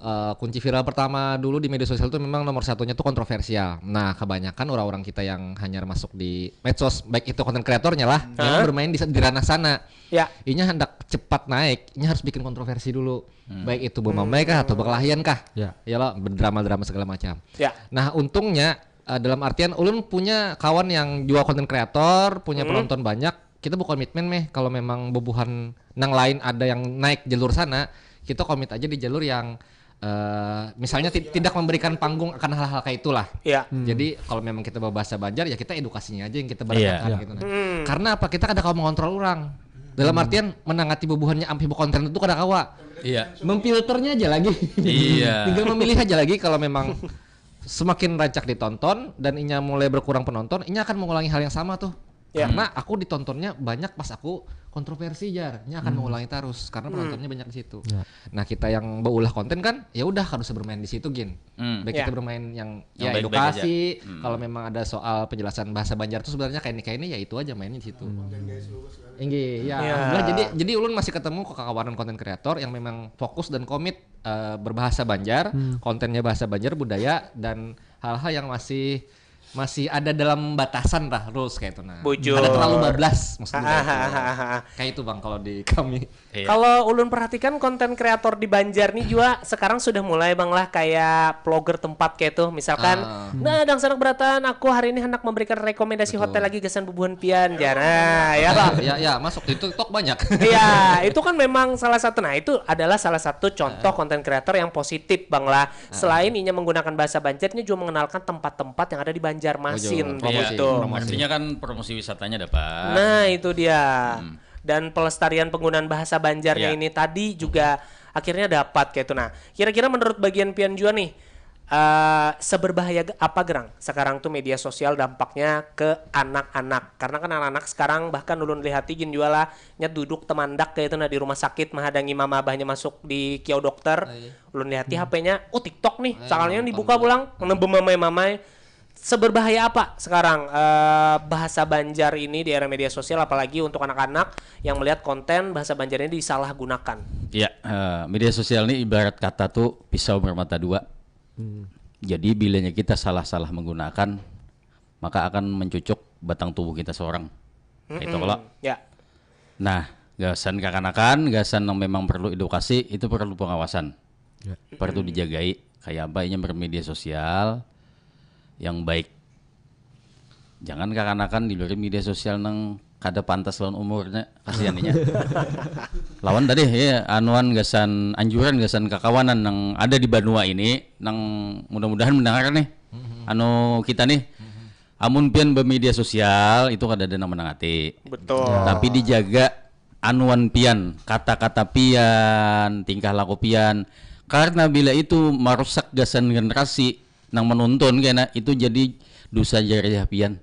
eh, kunci viral pertama dulu di media sosial itu memang nomor satunya tuh kontroversial. Nah, kebanyakan orang-orang kita yang hanya masuk di medsos, baik itu konten kreatornya lah, memang bermain di, di ranah sana. Ya. Inya hendak cepat naik, inya harus bikin kontroversi dulu. Baik itu bamamai kah atau bakalahian kah? Ya. Ya lah, berdrama-drama segala macam. Ya. Nah, untungnya eh, dalam artian ulun punya kawan yang juga konten kreator, punya penonton banyak, kita berkomitmen meh kalau memang bubuhan nang lain ada yang naik jalur sana, kita komit aja di jalur yang eh, misalnya ti- tidak memberikan panggung akan hal-hal kayak itulah. Ya. Jadi kalau memang kita berbahasa Banjar ya kita edukasinya aja yang kita beratakan Iya. gitu nah. Karena apa? Kita kada kawa mengontrol orang. Dalam artian menangati bubuhannya ampih berkonten itu kada kawa. Iya. Memfilternya aja lagi. Iya. Tinggal memilih aja lagi kalau memang semakin rancak ditonton dan inya mulai berkurang penonton, inya akan mengulangi hal yang sama tuh. Ya. Karena aku ditontonnya banyak pas aku kontroversi jar, inya akan mengulangi terus karena penontonnya banyak di situ. Ya. Nah, kita yang beulah konten kan, ya udah kada usah bermain di situ gin. Hmm. Baik Ya. kita bermain yang Yang ya baik-baik edukasi, aja. Hmm. Kalau memang ada soal penjelasan bahasa Banjar tuh sebenarnya kayak ini kayak ini ya itu aja mainnya di situ. Inggih, ya. Ya. Alhamdulillah jadi jadi ulun masih ketemu kekawanan konten kreator yang memang fokus dan komit eh, berbahasa Banjar, kontennya bahasa Banjar, budaya dan hal-hal yang masih masih ada dalam batasan lah rules kayak itu nah. Bujur. Ada terlalu bablas maksudnya. Ah, Kayak itu. ah, ah, ah, ah. Kayak itu Bang kalau di kami. Iya. Kalau ulun perhatikan konten kreator di Banjar nih juga sekarang sudah mulai Bang lah kayak vlogger tempat kayak itu. Misalkan, Ah. nah dangsanak berataan aku hari ini hendak memberikan rekomendasi hotel lagi gasan bubuhan pian jar. Nah, ya lah. Ya ya masuk di TikTok banyak. Iya, itu kan memang salah satu. Nah, itu adalah salah satu contoh konten kreator yang positif, Bang lah. Selain inya menggunakan bahasa Banjar, inya juga mengenalkan tempat-tempat yang ada di Banjarmasin, Bujur, promosi, begitu. promosi. Artinya kan promosi wisatanya dapat. Nah, itu dia. Dan pelestarian penggunaan bahasa Banjarnya Ya. ini tadi juga akhirnya dapat kayak itu. Nah, kira-kira menurut bagian pian jua nih, eh, seberbahaya ge- apa gerang sekarang tuh media sosial dampaknya ke anak-anak? Karena kan anak-anak sekarang bahkan ulun lihati gin jua lah, nya duduk temandak kayak itu nah di rumah sakit mahadangi mama abahnya masuk di kiau dokter. Ulun lihati H P-nya, oh TikTok nih, soalnya nonton dibuka dulu. Pulang, nang bemamai-mamai. Seberbahaya apa sekarang eh, bahasa Banjar ini di era media sosial, apalagi untuk anak-anak yang melihat konten bahasa Banjar ini disalahgunakan? Ya, eh, media sosial ini ibarat kata tuh pisau bermata dua. Jadi bilanya kita salah-salah menggunakan, maka akan mencucuk batang tubuh kita seorang. Nah, itu kalau. Ya. Nah, gasan kakanakan, gasan yang memang perlu edukasi, itu perlu pengawasan. Ya. Perlu dijagai. Kayak apa inya bermedia sosial yang baik. Jangan kakanakan di luar media sosial nang kada pantas lawan umurnya, kasihan inya. Lawan tadi ya anuan gasan anjuran gasan kakawanan nang ada di banua ini nang mudah-mudahan mendengar nih. Anu kita nih. Amun pian bermedia sosial itu kada ada nang menangati. Betul. Tapi dijaga anuan pian, kata-kata pian, tingkah laku pian. Karena bila itu merusak gasan generasi nang menonton kena itu jadi dosa jariah pian.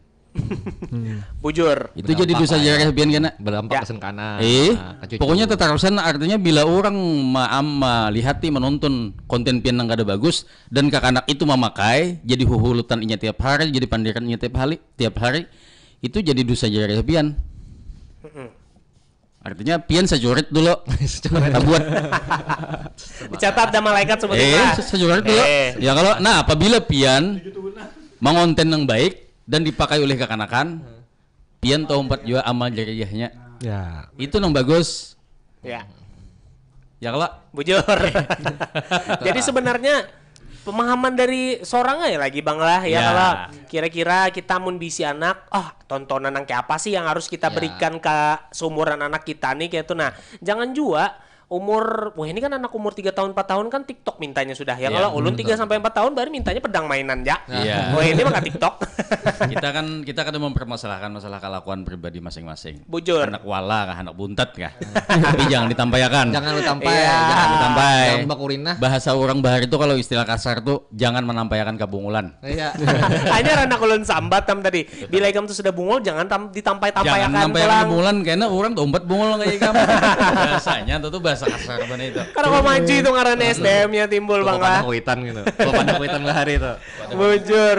Bujur. Itu jadi Berdampak dosa lah ya. Jariah pian kena. Berdampak Ya. Ke sana. Eh, Nah, ke cucu. Pokoknya tetarusan artinya bila orang ma- am- melihat nih menonton konten pian yang kada bagus dan kakanak itu memakai jadi huhulutan inya tiap hari, jadi pandiran inya tiap hari, tiap hari Itu jadi dosa jariah pian. Artinya pian sacurit dulu. Tabuat. Dicatat dah malaikat sebut Eh, lah. sacurit dulu. Eh. Ya kalau nah apabila pian mangonten yang baik dan dipakai oleh kekanakan, pian tahu empat jua amal jariahnya. Ya. Itu yang bagus. Ya, Ya kalau bujur. Jadi sebenarnya pemahaman dari seorang aja lagi bang lah ya Ya. Kalau kira-kira kita mun bisi anak, oh tontonan yang kayak apa sih yang harus kita Ya. berikan ke seumuran anak kita nih kayak itu. Nah, jangan jua umur, wah ini kan anak umur tiga tahun empat tahun kan TikTok mintanya sudah ya. Ya, Kalau ulun tiga sampai empat tahun baru mintanya pedang mainan ya. Iya. Wah ini mah nggak TikTok. Kita kan kita kada mempermasalahkan masalah kelakuan pribadi masing-masing. Bujur. Anak wala kah, anak buntat kah. Tapi jangan ditampayakan. Jangan ditampai. Iya. Jangan Ditampai. Jangan bakurinah. Bahasa orang bahari itu kalau istilah kasar tuh jangan menampayakan kabungulan. Iya. Hanya anak ulun sambat tam tadi. Bila ikam tuh sudah bungul jangan tam, ditampai-tampayakan Jangan nampayakan pulang. Kabungulan karena orang tuh umpat bungul kayak ikam. Bahasanya tuh tuh bahasa kasar banget itu. Karena kalau maju itu ngarannya S D M-nya timbul bang Papan lah. Kuitan gitu. Papan Kuitan bahari itu. Bujur.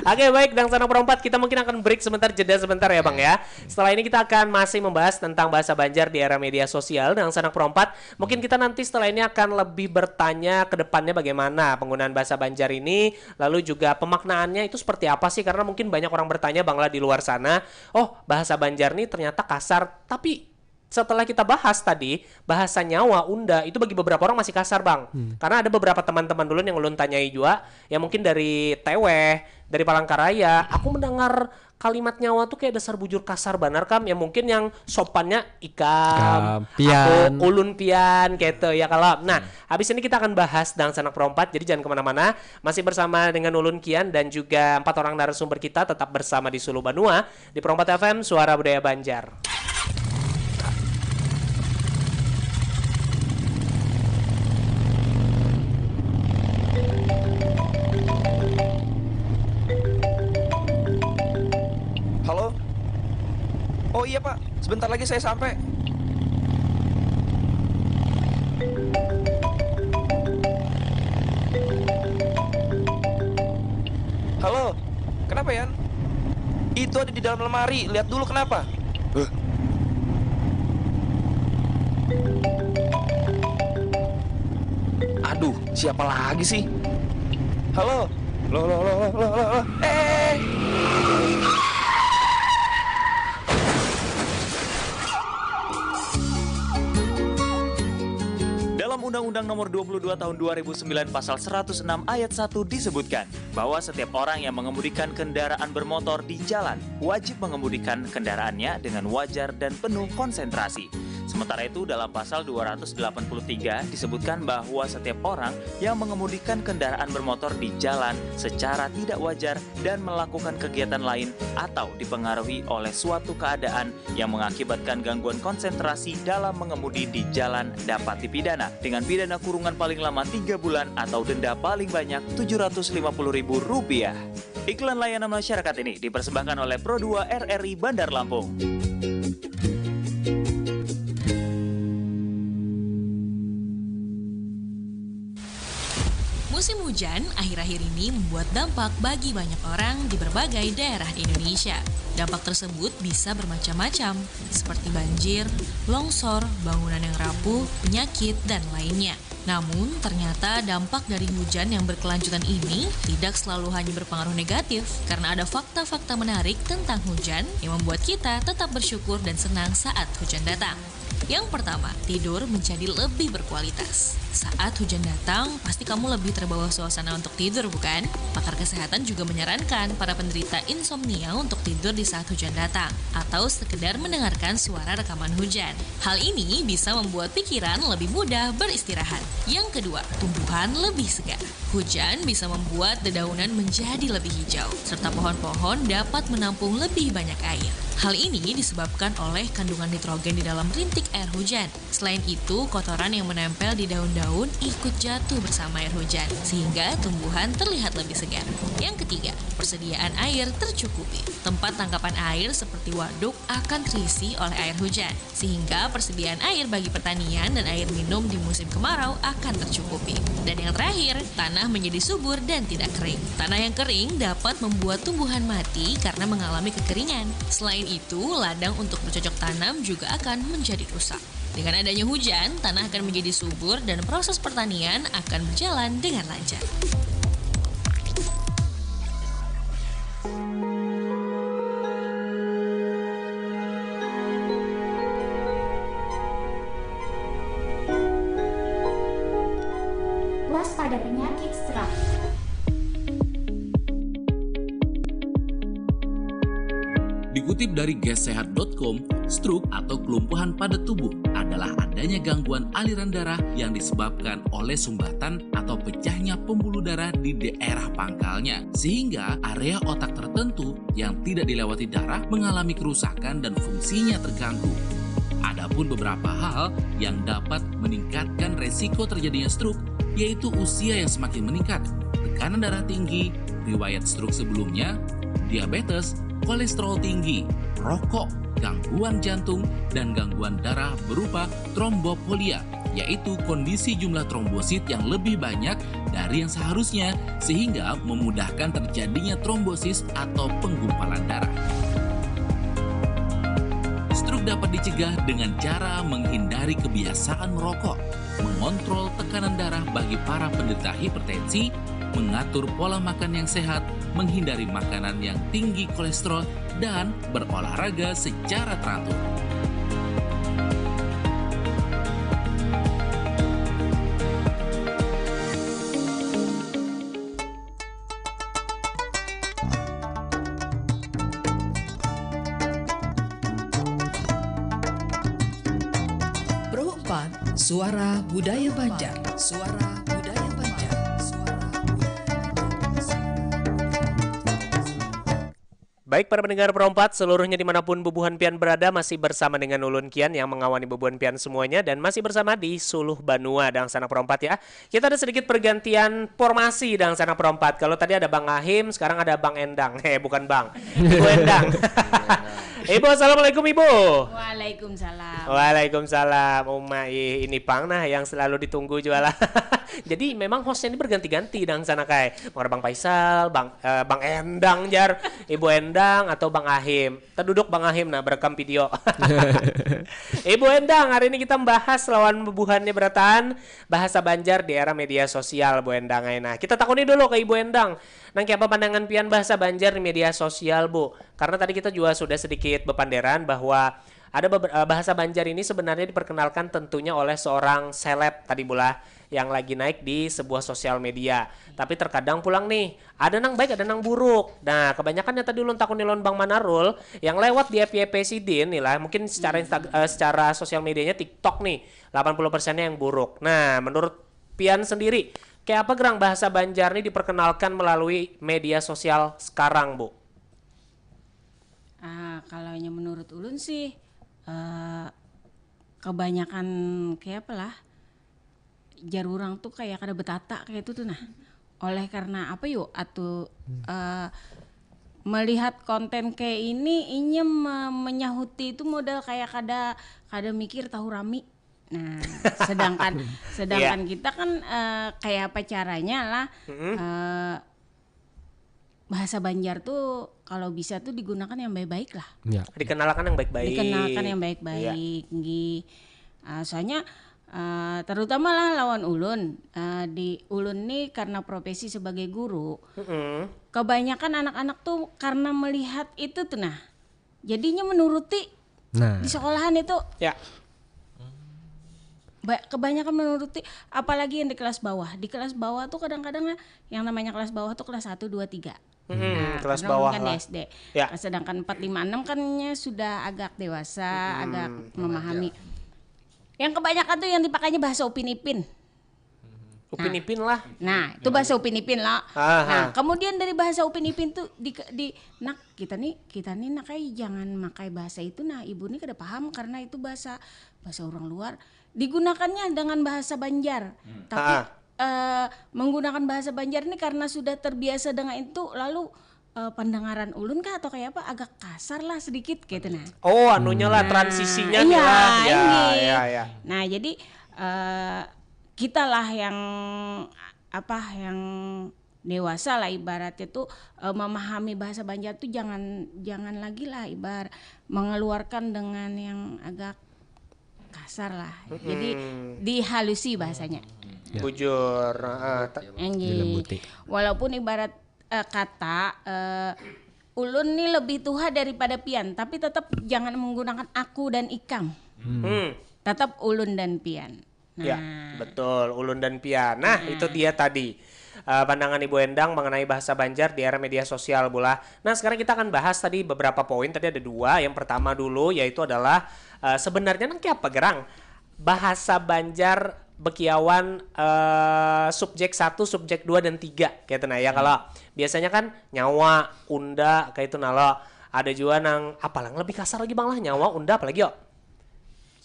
Oke baik, Dangsanak Perompat, kita mungkin akan break sebentar, jeda sebentar ya Bang ya. Setelah ini kita akan masih membahas tentang bahasa Banjar di era media sosial, Dangsanak Perompat. Mungkin kita nanti setelah ini akan lebih bertanya ke depannya bagaimana penggunaan bahasa Banjar ini, lalu juga pemaknaannya itu seperti apa sih? Karena mungkin banyak orang bertanya Bang lah di luar sana, oh bahasa Banjar nih ternyata kasar, tapi setelah kita bahas tadi, bahasa Nyawa, Unda, itu bagi beberapa orang masih kasar Bang. Karena ada beberapa teman-teman dulu yang ulun tanyai juga, yang mungkin dari Teweh, dari Palangkaraya, aku mendengar kalimat Nyawa tuh kayak dasar bujur kasar banar kam, ya mungkin yang sopannya ikam, Ikam, pian. Aku, ulun pian, gitu ya kalau. Nah, habis ini kita akan bahas Dangsanak Perompat, jadi jangan kemana-mana, masih bersama dengan ulun Kian dan juga empat orang narasumber kita tetap bersama di Sulu Banua, di Perompat F M, Suara Budaya Banjar. Halo? Oh iya pak, sebentar lagi saya sampai. Halo, kenapa Yan? Itu ada di dalam lemari, lihat dulu kenapa. Huh? Aduh, siapa lagi sih? Halo? Loh, loh, loh, loh, loh, loh, loh. Eh! Dalam Undang-Undang Nomor dua puluh dua Tahun dua ribu sembilan Pasal seratus enam Ayat satu disebutkan bahwa setiap orang yang mengemudikan kendaraan bermotor di jalan wajib mengemudikan kendaraannya dengan wajar dan penuh konsentrasi. Sementara itu dalam pasal dua ratus delapan puluh tiga disebutkan bahwa setiap orang yang mengemudikan kendaraan bermotor di jalan secara tidak wajar dan melakukan kegiatan lain atau dipengaruhi oleh suatu keadaan yang mengakibatkan gangguan konsentrasi dalam mengemudi di jalan dapat dipidana dengan pidana kurungan paling lama tiga bulan atau denda paling banyak tujuh ratus lima puluh ribu rupiah. Iklan layanan masyarakat ini dipersembahkan oleh Pro dua R R I Bandar Lampung. Musim hujan akhir-akhir ini membuat dampak bagi banyak orang di berbagai daerah di Indonesia. Dampak tersebut bisa bermacam-macam, seperti banjir, longsor, bangunan yang rapuh, penyakit, dan lainnya. Namun, ternyata dampak dari hujan yang berkelanjutan ini tidak selalu hanya berpengaruh negatif, karena ada fakta-fakta menarik tentang hujan yang membuat kita tetap bersyukur dan senang saat hujan datang. Yang pertama, tidur menjadi lebih berkualitas. Saat hujan datang, pasti kamu lebih terbawa suasana untuk tidur, bukan? Pakar kesehatan juga menyarankan para penderita insomnia untuk tidur di saat hujan datang, atau sekedar mendengarkan suara rekaman hujan. Hal ini bisa membuat pikiran lebih mudah beristirahat. Yang kedua, tumbuhan lebih segar. Hujan bisa membuat dedaunan menjadi lebih hijau, serta pohon-pohon dapat menampung lebih banyak air. Hal ini disebabkan oleh kandungan nitrogen di dalam rintik air hujan. Selain itu, kotoran yang menempel di daun-daun ikut jatuh bersama air hujan, sehingga tumbuhan terlihat lebih segar. Yang ketiga, persediaan air tercukupi. Tempat tangkapan air seperti waduk akan terisi oleh air hujan, sehingga persediaan air bagi pertanian dan air minum di musim kemarau akan tercukupi. Dan yang terakhir, tanah menjadi subur dan tidak kering. Tanah yang kering dapat membuat tumbuhan mati karena mengalami kekeringan. Selain itu, ladang untuk bercocok tanam juga akan menjadi rusak. Dengan adanya hujan, tanah akan menjadi subur dan proses pertanian akan berjalan dengan lancar. Waspada penyakit stroke. Dikutip dari gessehat dot com, stroke atau kelumpuhan padat tubuh adalah adanya gangguan aliran darah yang disebabkan oleh sumbatan atau pecahnya pembuluh darah di daerah pangkalnya, sehingga area otak tertentu yang tidak dilewati darah mengalami kerusakan dan fungsinya terganggu. Adapun beberapa hal yang dapat meningkatkan resiko terjadinya stroke yaitu usia yang semakin meningkat, tekanan darah tinggi, riwayat stroke sebelumnya, diabetes, kolesterol tinggi, rokok, gangguan jantung, dan gangguan darah berupa trombopolia, yaitu kondisi jumlah trombosit yang lebih banyak dari yang seharusnya sehingga memudahkan terjadinya trombosis atau penggumpalan darah. Stroke dapat dicegah dengan cara menghindari kebiasaan merokok, mengontrol tekanan darah bagi para penderita hipertensi, mengatur pola makan yang sehat, menghindari makanan yang tinggi kolesterol, dan berolahraga secara teratur. Pro empat, Suara Budaya Banjar. Suara Budaya Banjar. Suara Budaya Banjar. Baik para pendengar Pro empat seluruhnya dimanapun bubuhan pian berada, masih bersama dengan ulun Kian yang mengawani bubuhan pian semuanya dan masih bersama di Suluh Banua dangsanak Pro empat ya. Kita ada sedikit pergantian formasi dangsanak Pro empat. Kalau tadi ada Bang Ahim, sekarang ada Bang Endang. Eh bukan Bang, Ibu Endang. Ibu, assalamualaikum Ibu. Waalaikumsalam. Waalaikumsalam. Uma ih, ini pang nah yang selalu ditunggu jua lah. Jadi memang hostnya ini berganti-ganti dangsanak ai. Mau ada Bang Faisal, Bang eh, Bang Endang jar, Ibu Endang atau Bang Ahim. Terduduk Bang Ahim nah berekam video. Ibu Endang, hari ini kita membahas lawan bubuhannya berataan bahasa Banjar di era media sosial, Bu Endang ai. Nah, kita takuni dulu ke Ibu Endang. Nang kiapa pandangan pian bahasa Banjar di media sosial, Bu? Karena tadi kita juga sudah sedikit bepanderan bahwa ada beber- eh, bahasa Banjar ini sebenarnya diperkenalkan tentunya oleh seorang seleb tadi, Bu lah, yang lagi naik di sebuah sosial media. Tapi terkadang pulang nih, ada nang baik, ada nang buruk. Nah, kebanyakan yang tadi ulun takuni lawan Bang Manarul, yang lewat di F Y P sidin nih lah, mungkin secara Insta- eh, secara sosial medianya TikTok nih, delapan puluh persennya yang buruk. Nah, menurut pian sendiri, kayak apa gerang bahasa Banjar nih diperkenalkan melalui media sosial sekarang, Bu? Ah, kalau nya menurut ulun sih eh, kebanyakan kayak apa lah, jar urang tuh kayak kada betata kayak itu tuh nah. Oleh karena apa yuk atu eh, melihat konten kayak ini, inya me- menyahuti itu modal kayak kada kada mikir tahu rami. Nah, sedangkan sedangkan kita kan eh, kayak apa caranya lah eh, bahasa Banjar tuh kalau bisa tuh digunakan yang baik-baik lah. Ya. Dikenalkan yang baik-baik. Dikenalkan yang baik-baik, nggih. Ah, soalnya ah, terutama lah lawan ulun. Ah, di ulun nih karena profesi sebagai guru, Mm-mm. kebanyakan anak-anak tuh karena melihat itu tuh nah, jadinya menuruti Nah, di sekolahan itu Ya. ba- kebanyakan menuruti, apalagi yang di kelas bawah. Di kelas bawah tuh kadang-kadang lah, yang namanya kelas bawah tuh kelas satu, dua, tiga. Mm-mm, Nah, kelas karena bawah kan lah. di S D. Ya. Sedangkan empat, lima, enam kan nya sudah agak dewasa, agak memahami. Yang kebanyakan tuh yang dipakainya bahasa Upin Ipin. Upin Ipin lah. Nah, itu bahasa Upin Ipin lah. Aha. Nah, kemudian dari bahasa Upin Ipin tuh di, di nak kita nih kita nih nak ai jangan makai bahasa itu, nah ibu nih kada paham karena itu bahasa bahasa orang luar, digunakannya dengan bahasa Banjar. Tapi Ah. eh, menggunakan bahasa Banjar ini karena sudah terbiasa dengan itu, lalu eh, pandangaran ulun kah atau kayak apa, agak kasar lah sedikit gitu nah. Oh, anunya lah, transisinya nih Iya, lah. Ya, ini. Ya, ya. Nah, jadi eh, kita lah yang apa, yang dewasa lah ibaratnya tuh eh, memahami bahasa Banjar tuh jangan jangan lagi lah ibarat mengeluarkan dengan yang agak kasar lah. Jadi dihalusi bahasanya. Bujur. Ah, ta- Anjing. Walaupun ibarat eh, kata eh, ulun nih lebih tuha daripada pian, tapi tetap jangan menggunakan aku dan ikam. hmm. Tetap ulun dan pian. Nah, Ya, betul. Ulun dan pian. Nah, itu dia tadi eh, pandangan Ibu Endang mengenai bahasa Banjar di era media sosial, Bula. Nah, sekarang kita akan bahas tadi beberapa poin. Tadi ada dua. Yang pertama dulu yaitu adalah eh, sebenarnya nang apa gerang bahasa Banjar bekiawan eh, subjek satu, subjek dua dan tiga gitu nah ya. Kalau biasanya kan nyawa, unda kayak itu nah lo. Ada juga nang apalah lebih kasar lagi bang lah, nyawa, unda apalagi yo.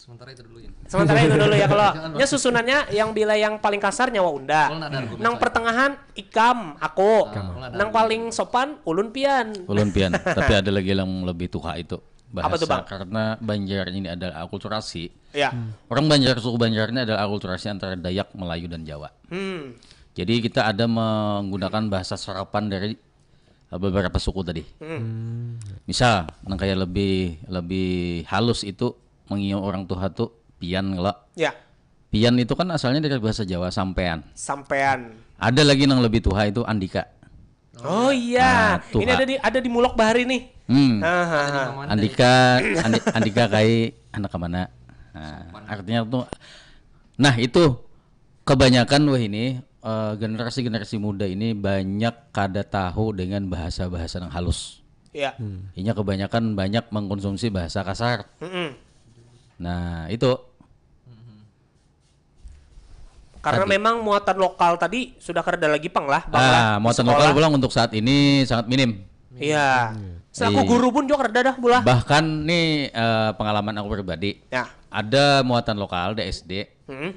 Sementara itu dulu ya. Sementara itu dulu ya kalau nya susunannya yang bila yang paling kasar nyawa unda. Kalau nggak ada argumen Nang soalnya. Pertengahan ikam, aku. Kalau nggak ada Nang paling sopan ulun pian. Ulun pian, tapi ada lagi yang lebih tuha itu. Bahasa Apa tuh, Bang? Karena Banjar ini adalah akulturasi. Ya. Orang Banjar, suku Banjar ini adalah akulturasi antara Dayak, Melayu dan Jawa. Hmm. Jadi kita ada menggunakan bahasa serapan dari uh, beberapa suku tadi. Misal, nang kayak lebih lebih halus itu mengiau orang tuha tuh pian kalau Ya. Pian itu kan asalnya dari bahasa Jawa sampean. Sampean. Ada lagi nang lebih tuha itu andika. Oh iya. Nah, tuha. Ini ada di ada di Mulok bahari nih. Hmm. Hahaha. Andika andi, andika kai anak kemana? Nah, artinya tuh nah itu kebanyakan wah ini eh, generasi-generasi muda ini banyak kada tahu dengan bahasa-bahasa yang halus. Ya. Inya kebanyakan banyak mengkonsumsi bahasa kasar. Mm-mm. Nah, itu Karena memang muatan lokal tadi sudah kada lagi pang lah, Bang, lah, ah, di muatan sekolah. Lokal pulang untuk saat ini sangat minim. Iya. Selaku Iya. Guru pun juga kada dah, Bula. Bahkan nih eh, pengalaman aku pribadi, Ya. Ada muatan lokal di S D. Hmm.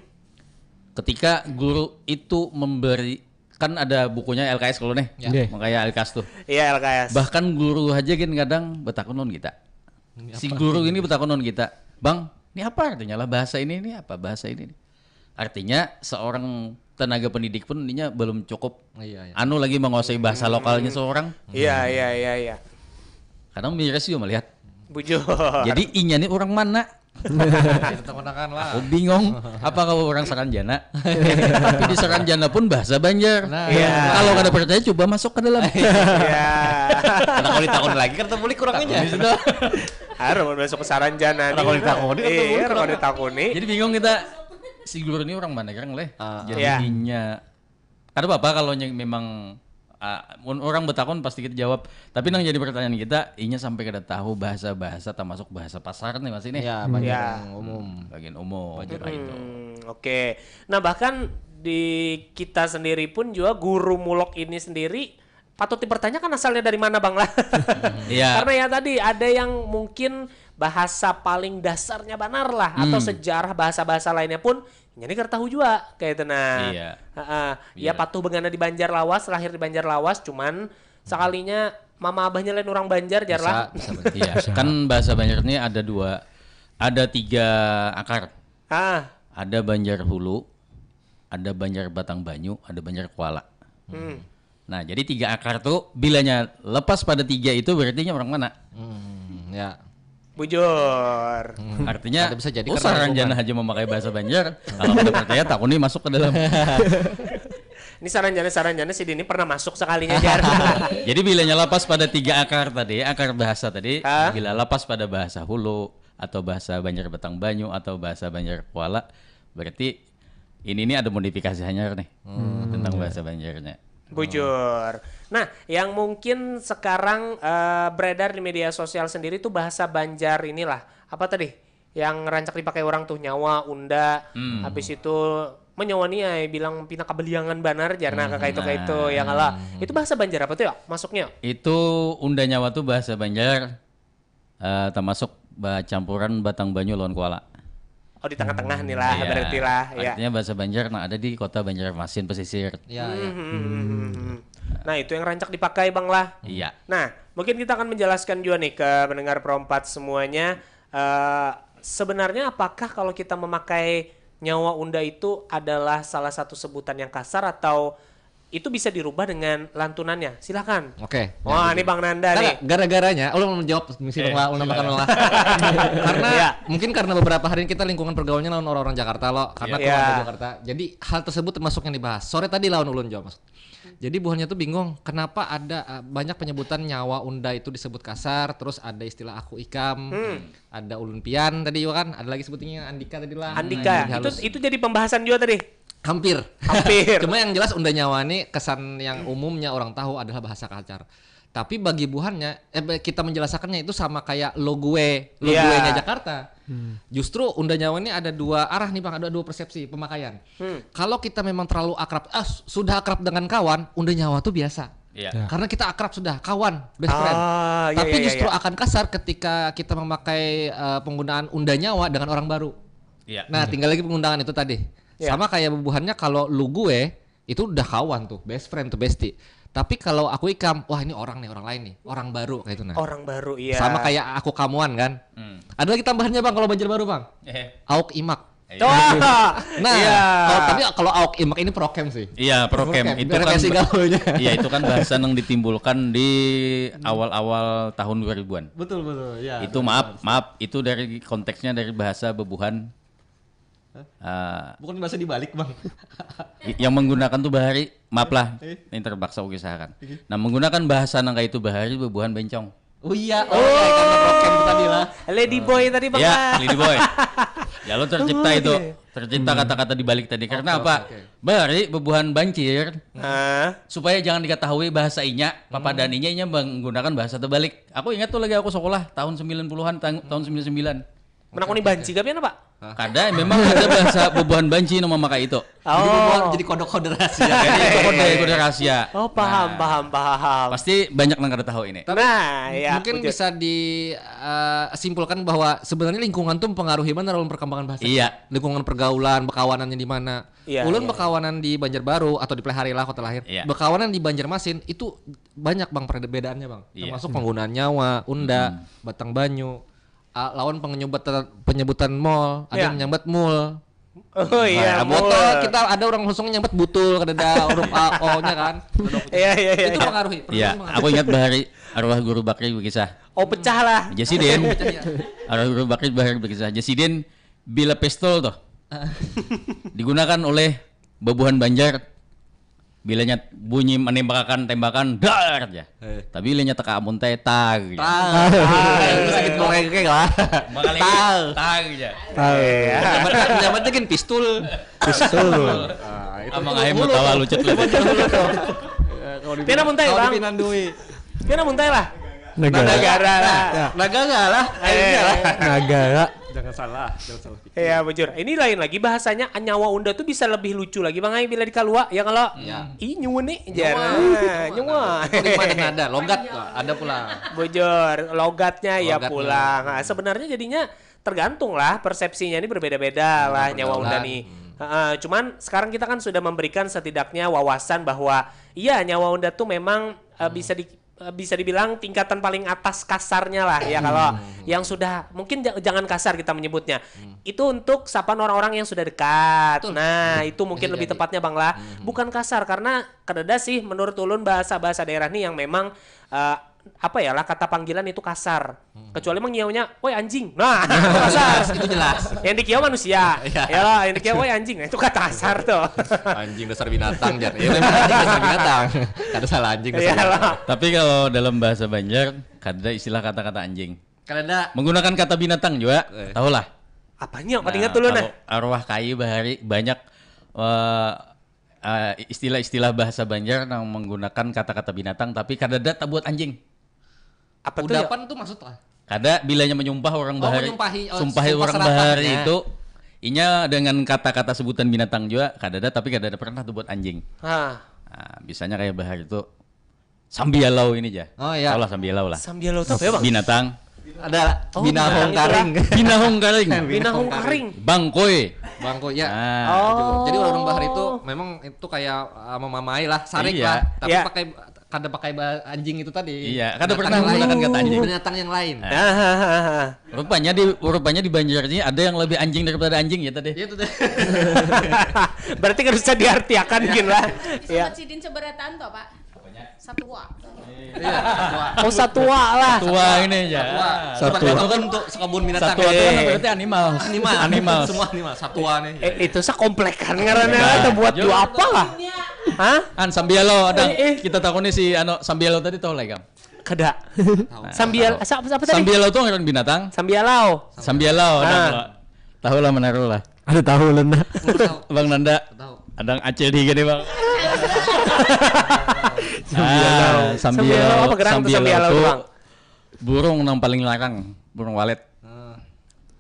Ketika guru itu memberi kan ada bukunya L K S kalau nih, Ya. makanya L K S tuh. Iya, L K S. Bahkan guru aja gin kadang betakun lawan kita. Si guru ini betakun lawan kita, "Bang, ini apa artinya lah bahasa ini? Ini apa bahasa ini?" Artinya seorang tenaga pendidik pun ininya belum cukup Iya, iya. anu lagi menguasai bahasa lokalnya seorang. Iya, iya, iya, iya. Kadang miris juga melihat. Bujur. Jadi inya nih orang mana? Kita temenakan lah. Aku bingung. Apa kau orang Saranjana? Tapi di Saranjana pun bahasa Banjar. Nah. Iya. Kalau kada percaya coba masuk ke dalam. Iya. Karena kalau ditakun lagi kan terbulik kurangnya. Harus masuk ke Saranjana. Kalau ditakuni, Iya, ketemu kalau ditakuni. Jadi bingung kita si guru ini orang mana gerang leh. Ah. Jadi Iya. inya kada apa-apa kalau yang memang ah, mun orang betakun pasti kita jawab. Tapi nang jadi pertanyaan kita, inya sampai kada tahu bahasa-bahasa termasuk bahasa pasar nih masih nih. Ya, bagian Ya. umum. Bagian umum. Wajar gitu. Hmm, Oke. Nah, bahkan di kita sendiri pun juga guru Mulok ini sendiri patut dipertanyakan asalnya dari mana, Bang lah. Iya. Karena ya tadi ada yang mungkin bahasa paling dasarnya banar lah atau sejarah bahasa-bahasa lainnya pun jadi kada tahu juga kayak itu nah. Iya. Heeh. Ya Iya. Patuh Bengana di Banjar Lawas, lahir di Banjar Lawas, cuman sekalinya mama abahnya lain orang Banjar jar lah. Bisa, bisa benar. Iya, kan bahasa Banjar ini ada dua, ada tiga akar. Ah, Ada Banjar Hulu, ada Banjar Batang Banyu, ada Banjar Kuala. hmm. Nah, jadi tiga akar tuh bilanya lepas pada tiga itu berarti orang mana? Hmm, ya. Bujur. Artinya, Ada bisa jadi oh, karena Saranjana lingkungan. Aja memakai bahasa Banjar. Kalau kada percaya, takuni masuk ke dalam. Ini Saranjana-Saranjana si Dini pernah masuk sekalinya jar. Jadi bilanya lepas pada tiga akar tadi, akar bahasa tadi, Hah? Bila lepas pada bahasa Hulu atau bahasa Banjar Batang Banyu atau bahasa Banjar Kuala, berarti ini nih ada modifikasi hanyar nih tentang bahasa Banjarnya. Bujur. Nah, yang mungkin sekarang eh, beredar di media sosial sendiri tuh bahasa Banjar inilah. Apa tadi? Yang rancak dipakai orang tuh nyawa, unda, Hmm. habis itu Manyawa ni ai bilang pina kabaliangan banar jar nah kakaitu-kaitu ya kalo. Itu bahasa Banjar apa tu ya masuknya? Itu unda nyawa tu bahasa Banjar, eh, termasuk bacampuran batang banyu lawan kuala. Oh di tengah-tengah ni lah berarti lah ya. Artinya bahasa Banjar nang ada di kota Banjarmasin pesisir. Ya, ya. Nah itu yang rancak dipakai bang lah. Iya. Nah mungkin kita akan menjelaskan juga nih ke pendengar perompat semuanya. Eh, sebenarnya apakah kalau kita memakai nyawa unda itu adalah salah satu sebutan yang kasar atau itu bisa dirubah dengan lantunannya? Silakan. Oke. Wah, ini Bang Nanda nih. Gara-garanya, ulun menjawab misi bang lah, ulun makan lah. Karena Iya. Mungkin karena beberapa hari ini kita lingkungan pergaulnya lawan orang-orang Jakarta lo, karena Iya. keluar dari Jakarta. Jadi hal tersebut termasuk yang dibahas. Sore tadi lawan ulun jawab mas. Jadi buhannya tuh bingung, kenapa ada uh, banyak penyebutan nyawa unda itu disebut kasar, terus ada istilah aku ikam, ada ulun pian tadi juga kan, ada lagi sebutnya Andika tadi lah. Andika, Nah, itu halus. Itu jadi pembahasan juga tadi. Hampir. Hampir. Cuma yang jelas unda nyawa nih kesan yang umumnya orang tahu adalah bahasa kasar. Tapi bagi buhannya, eh, be- kita menjelaskannya itu sama kayak lo gue, lo Iya. gue-nya Jakarta. Justru unda nyawa ini ada dua arah nih bang, ada dua persepsi pemakaian. Kalau kita memang terlalu akrab, ah, s- sudah akrab dengan kawan, unda nyawa tuh biasa. Iya. Karena kita akrab sudah, kawan, best friend. Ah, iya, Tapi iya, iya, justru iya. akan kasar ketika kita memakai eh, penggunaan unda nyawa dengan orang baru. Iya. Nah, tinggal lagi pengundangan itu tadi. Iya. Sama kayak bubuhannya kalau lu gue itu udah kawan tuh, best friend tuh, bestie. Tapi kalau aku ikam, wah ini orang nih, orang lain nih, orang baru kayak itu nah. Orang baru iya. Sama kayak aku kamuan kan. Ada lagi tambahannya bang kalau Banjarbaru bang. Eh. Auk imak. Wah, Nah, iya. kalau tapi kalau auk imak ini prokem sih. Iya, prokem. Prokem, Itu biar kan kasih ba- gaulnya. Iya, itu kan bahasa yang ditimbulkan di awal-awal tahun dua ribuan. Betul betul ya. Itu maaf, maaf, itu dari konteksnya dari bahasa bebuhan. Ah, Bukan bahasa dibalik bang. i- yang menggunakan tuh bahari, maaf lah, ini terpaksa aku kisahkan. Nah, menggunakan bahasa nang kayak itu bahari bebuhan bencong. Oh iya, oh iya, karena prokem tadi lah. Lady boy tadi bang. Ya, Lah. Lady Boy. Ya lo tercipta Oh, itu, iya. tercipta kata-kata dibalik tadi. Karena Oke, apa? oke. Bahari bebuhan bancir Ah, supaya jangan diketahui bahasa inya, papadan inya inya menggunakan bahasa terbalik. Aku ingat tuh lagi aku sekolah tahun sembilan puluhan, tang- tahun sembilan sembilan. menakuni banci kah pian apa? Kada, memang ada bahasa bebuhan banci nama maka itu. Jadi Oh. bebuhan jadi kode-kode rahasia. Jadi itu kode kode rahasia. Oh paham paham paham. Pasti banyak nang kada tahu ini. Tapi Nah, ya, mungkin bujur. Bisa disimpulkan bahwa sebenarnya lingkungan tuh mempengaruhi mana dalam perkembangan bahasa. Iya. Lingkungan pergaulan, bekawanannya di mana. Iya, Ulun iya. Bekawanan di Banjarbaru atau di Pelihari lah kota lahir. Iya. Bekawanan di Banjarmasin itu banyak bang perbedaannya bang. Iya. Termasuk penggunaan nyawa, unda, batang banyu, ah, lawan penyebutan penyebutan mall, ada Iya. Yang menyambat mall. Oh iya, Nah, botol mall. Kita ada orang langsung nyambat butul, kada ada huruf A O-nya kan. Iya iya iya. Itu Iya. Pengaruhi. Iya, aku ingat bahari arwah guru bakri berkisah. Oh pecah lah. Jasiden, arwah guru bakri bahari berkisah. Jasiden bila pistol tuh digunakan oleh bebuhan Banjar bila nyat bunyi menembakkan tembakan dar aja. Eh. Tapi bila nyata ka amun teh tag aja. Ah, itu sakit goreng kayak lah. Makanya Tag. Tag aja. Nyaman nyaman kan pistul. Pistul. Amang ayam betawa lucut lah. Pian amun teh, Bang. Pinandui. Pian amun teh lah. Negara. Negara lah. Nah, gagal lah. Eh, Negara. Jangan salah, jangan salah. Ya bujur. Ini lain lagi bahasanya nyawa unda tuh bisa lebih lucu lagi bang ai bila dikalua ya kalau Iya. ih nyawa nih jar. Nyawa. Terima dan ada, logat lah, ada pula. Bujur, logatnya ya Logatnya. Pulang. Nah, sebenarnya jadinya tergantung lah persepsinya ini berbeda-beda lah nyawa unda pergaulan. Nih. Heeh, cuman sekarang kita kan sudah memberikan setidaknya wawasan bahwa iya nyawa unda tuh memang eh, bisa di eh, bisa dibilang tingkatan paling atas kasarnya lah ya kalau yang sudah mungkin ja- jangan kasar kita menyebutnya itu untuk sapaan orang-orang yang sudah dekat nah itu mungkin Bisa lebih jadi. Tepatnya bang lah bukan kasar karena kadada sih menurut ulun bahasa-bahasa daerah nih yang memang eh, apa ya lah kata panggilan itu kasar kecuali emang nyiaunya woi anjing nah itu kasar Itu jelas. Yang dikiau manusia Iya. ya lah yang dikiau woi anjing nah itu kata kasar tuh Anjing dasar binatang jar. Ya memang anjing dasar binatang. Kada salah anjing dasar Iya binatang. lah. Tapi kalau dalam bahasa Banjar, kada ada istilah kata-kata anjing. Kada ada. Menggunakan kata binatang juga, Eh. tahulah. Apanya? Kau Nah, ingat dulu nah. Kalau arwah kai bahari banyak eh, eh, istilah-istilah bahasa Banjar yang menggunakan kata-kata binatang, tapi kada ada tabuat anjing. Apa tuh ya? Udapan tuh maksud lah. Kada bilanya menyumpah orang Oh, bahari. menyumpahi, oh, Sumpahi sumpah orang serapannya. Bahari itu Inya dengan kata-kata sebutan binatang jua kadada, tapi kadada pernah tuh buat anjing. Hah. Nah, bisanya kayak bahar itu sambialau ini ja. Oh, iya. Tahu lah sambialau lah. Sambialau tuh apa ya, Bang? Binatang. Ada binahong karing. Binahong karing. Binahong karing. Bangkoi. Bangkoi ya. Nah, Oh. Jadi orang bahar itu memang itu kayak uh, memamai lah, sarik Iya. lah, tapi Iya. pakai kada pakai ba- anjing itu tadi. Iya, kada Binatang pernah yang lain. menggunakan kata anjing. Binatang yang lain. Ah, ah, ah, ah. Rupanya di rupanya di Banjar ini ada yang lebih anjing daripada anjing ya tadi. Iya tuh. Berarti kan bisa diartiakan gin lah. Bisa Ya. Sidin seberataan toh, Pak? Satua. Oh, satua lah. Tua ini ya. Satua. Itu kan untuk sekebun binatang. Satua itu kan berarti animal. Animal. Animal. Semua animal. Satua nih. Eh, itu sa komplekan ngarannya Nah, atau buat jauh. Dua apa lah? Hah? An sambialau ada. Eh, eh. Kita takuni si anu sambialau tadi tahu lah ikam. Kada. Sambial sa- apa tadi? Sambialau tuh ngaran binatang. Sambialau. Sambialau ada. Ah. Kalau tahu lah menaruh lah. Ada tahu lena. Bang Nanda. Tahu. Ada acil tiga nih bang. Sambialau. Ah, Sambialau apa gerang tuh sambialau tuh tuh, Bang? Burung nang paling larang, burung walet.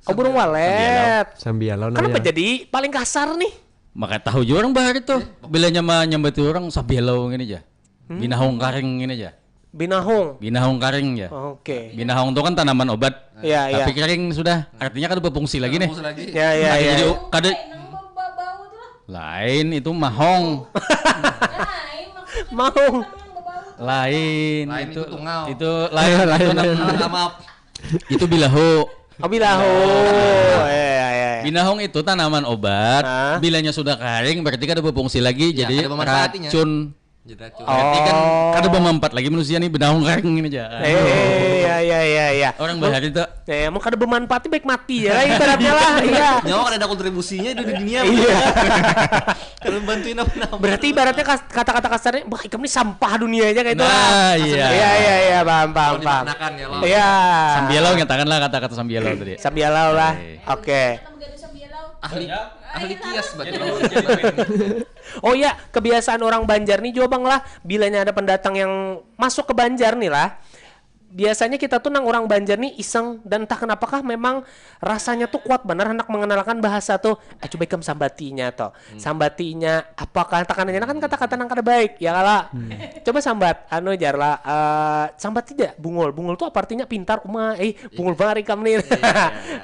Oh, burung walet. Sambialau Kenapa namanya. Jadi paling kasar nih? Maka tahu juga orang bahar itu. Bila nyama nyambati orang sambialau gini aja. Binahong karing gini aja. Binahong. Binahong karing ya. Oke. Binahong itu kan tanaman obat. Ya, ya. Tapi karing sudah, artinya kada berfungsi lagi nih. Fungsi lagi. Ya, ya, Kada ya. jadi kada Nang bebau tuh lah. Lain itu mahong. Lain maksudnya. Mahong. Nang bebau tuh. Lain, Lain itu itu tungau. itu lain itu nang- Ah, maaf. itu bilahu. Oh, bilahu. Ya, ya, ya. Binahong itu tanaman obat. Hah? Bilanya sudah karing berarti kada berfungsi lagi. Ya, Jadi kada bermanfaat inya. Racun. Jadi racun. Oh. Berarti kan kada bermanfaat lagi manusia nih binahong karing ini aja. Eh, ya, ya, ya, ya. Orang bahar itu. Ya, mau kada bermanfaat baik mati ya lah ibaratnya lah. Iya. Nyawa kada ada kontribusinya di dunia. Iya. Kada bantuin apa-apa. Berarti ibaratnya kas- kata-kata kasarnya, wah, ikam ini sampah dunia aja kayak itu Nah, lah. iya. Iya, iya, iya, paham, paham, Kalau paham. dimaknakan ya lo. Iya. Sambialau nyatakanlah kata-kata sambialau tadi. Sambialau lah. Oke. Oke. Kamu gak ada sambialau. Ahli ahli kias berarti. Oh ya, kebiasaan orang Banjar nih juga bang lah, bilanya ada pendatang yang masuk ke Banjar nih lah, biasanya kita tuh nang orang Banjar nih iseng dan entah kenapakah memang rasanya tuh kuat benar hendak mengenalkan bahasa tuh. Eh, coba ikam sambatinya toh. Sambatinya apa, katakan aja kan kata-kata nang kada baik ya kala. Coba sambat anu jar lah, eh, sambat tidak bungul. Bungul tuh apa artinya? Pintar uma. Eh, bungul banget ikam nih.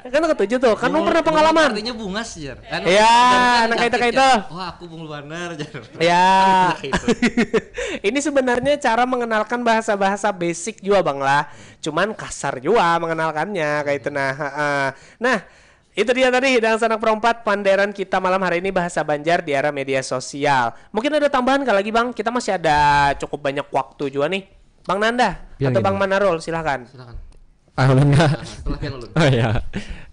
Kan ketujuh tuh. Kan lu pernah pengalaman. Artinya bungas jar. Kan Iya, kan nang kayak sakit, itu. Wah, aku bungul banar jar. Ya. Ini sebenarnya cara mengenalkan bahasa-bahasa basic juga bang lah. Cuman kasar juga mengenalkannya kayak itu nah. Heeh. Nah, itu dia tadi Dangsanak Perompat panderan kita malam hari ini bahasa Banjar di era media sosial. Mungkin ada tambahan kah lagi bang? Kita masih ada cukup banyak waktu juga nih. Bang Nanda Yang atau ini. Bang Manarul, silahkan. Silakan. Ah, benar. Setelah pian ulun. Oh ya.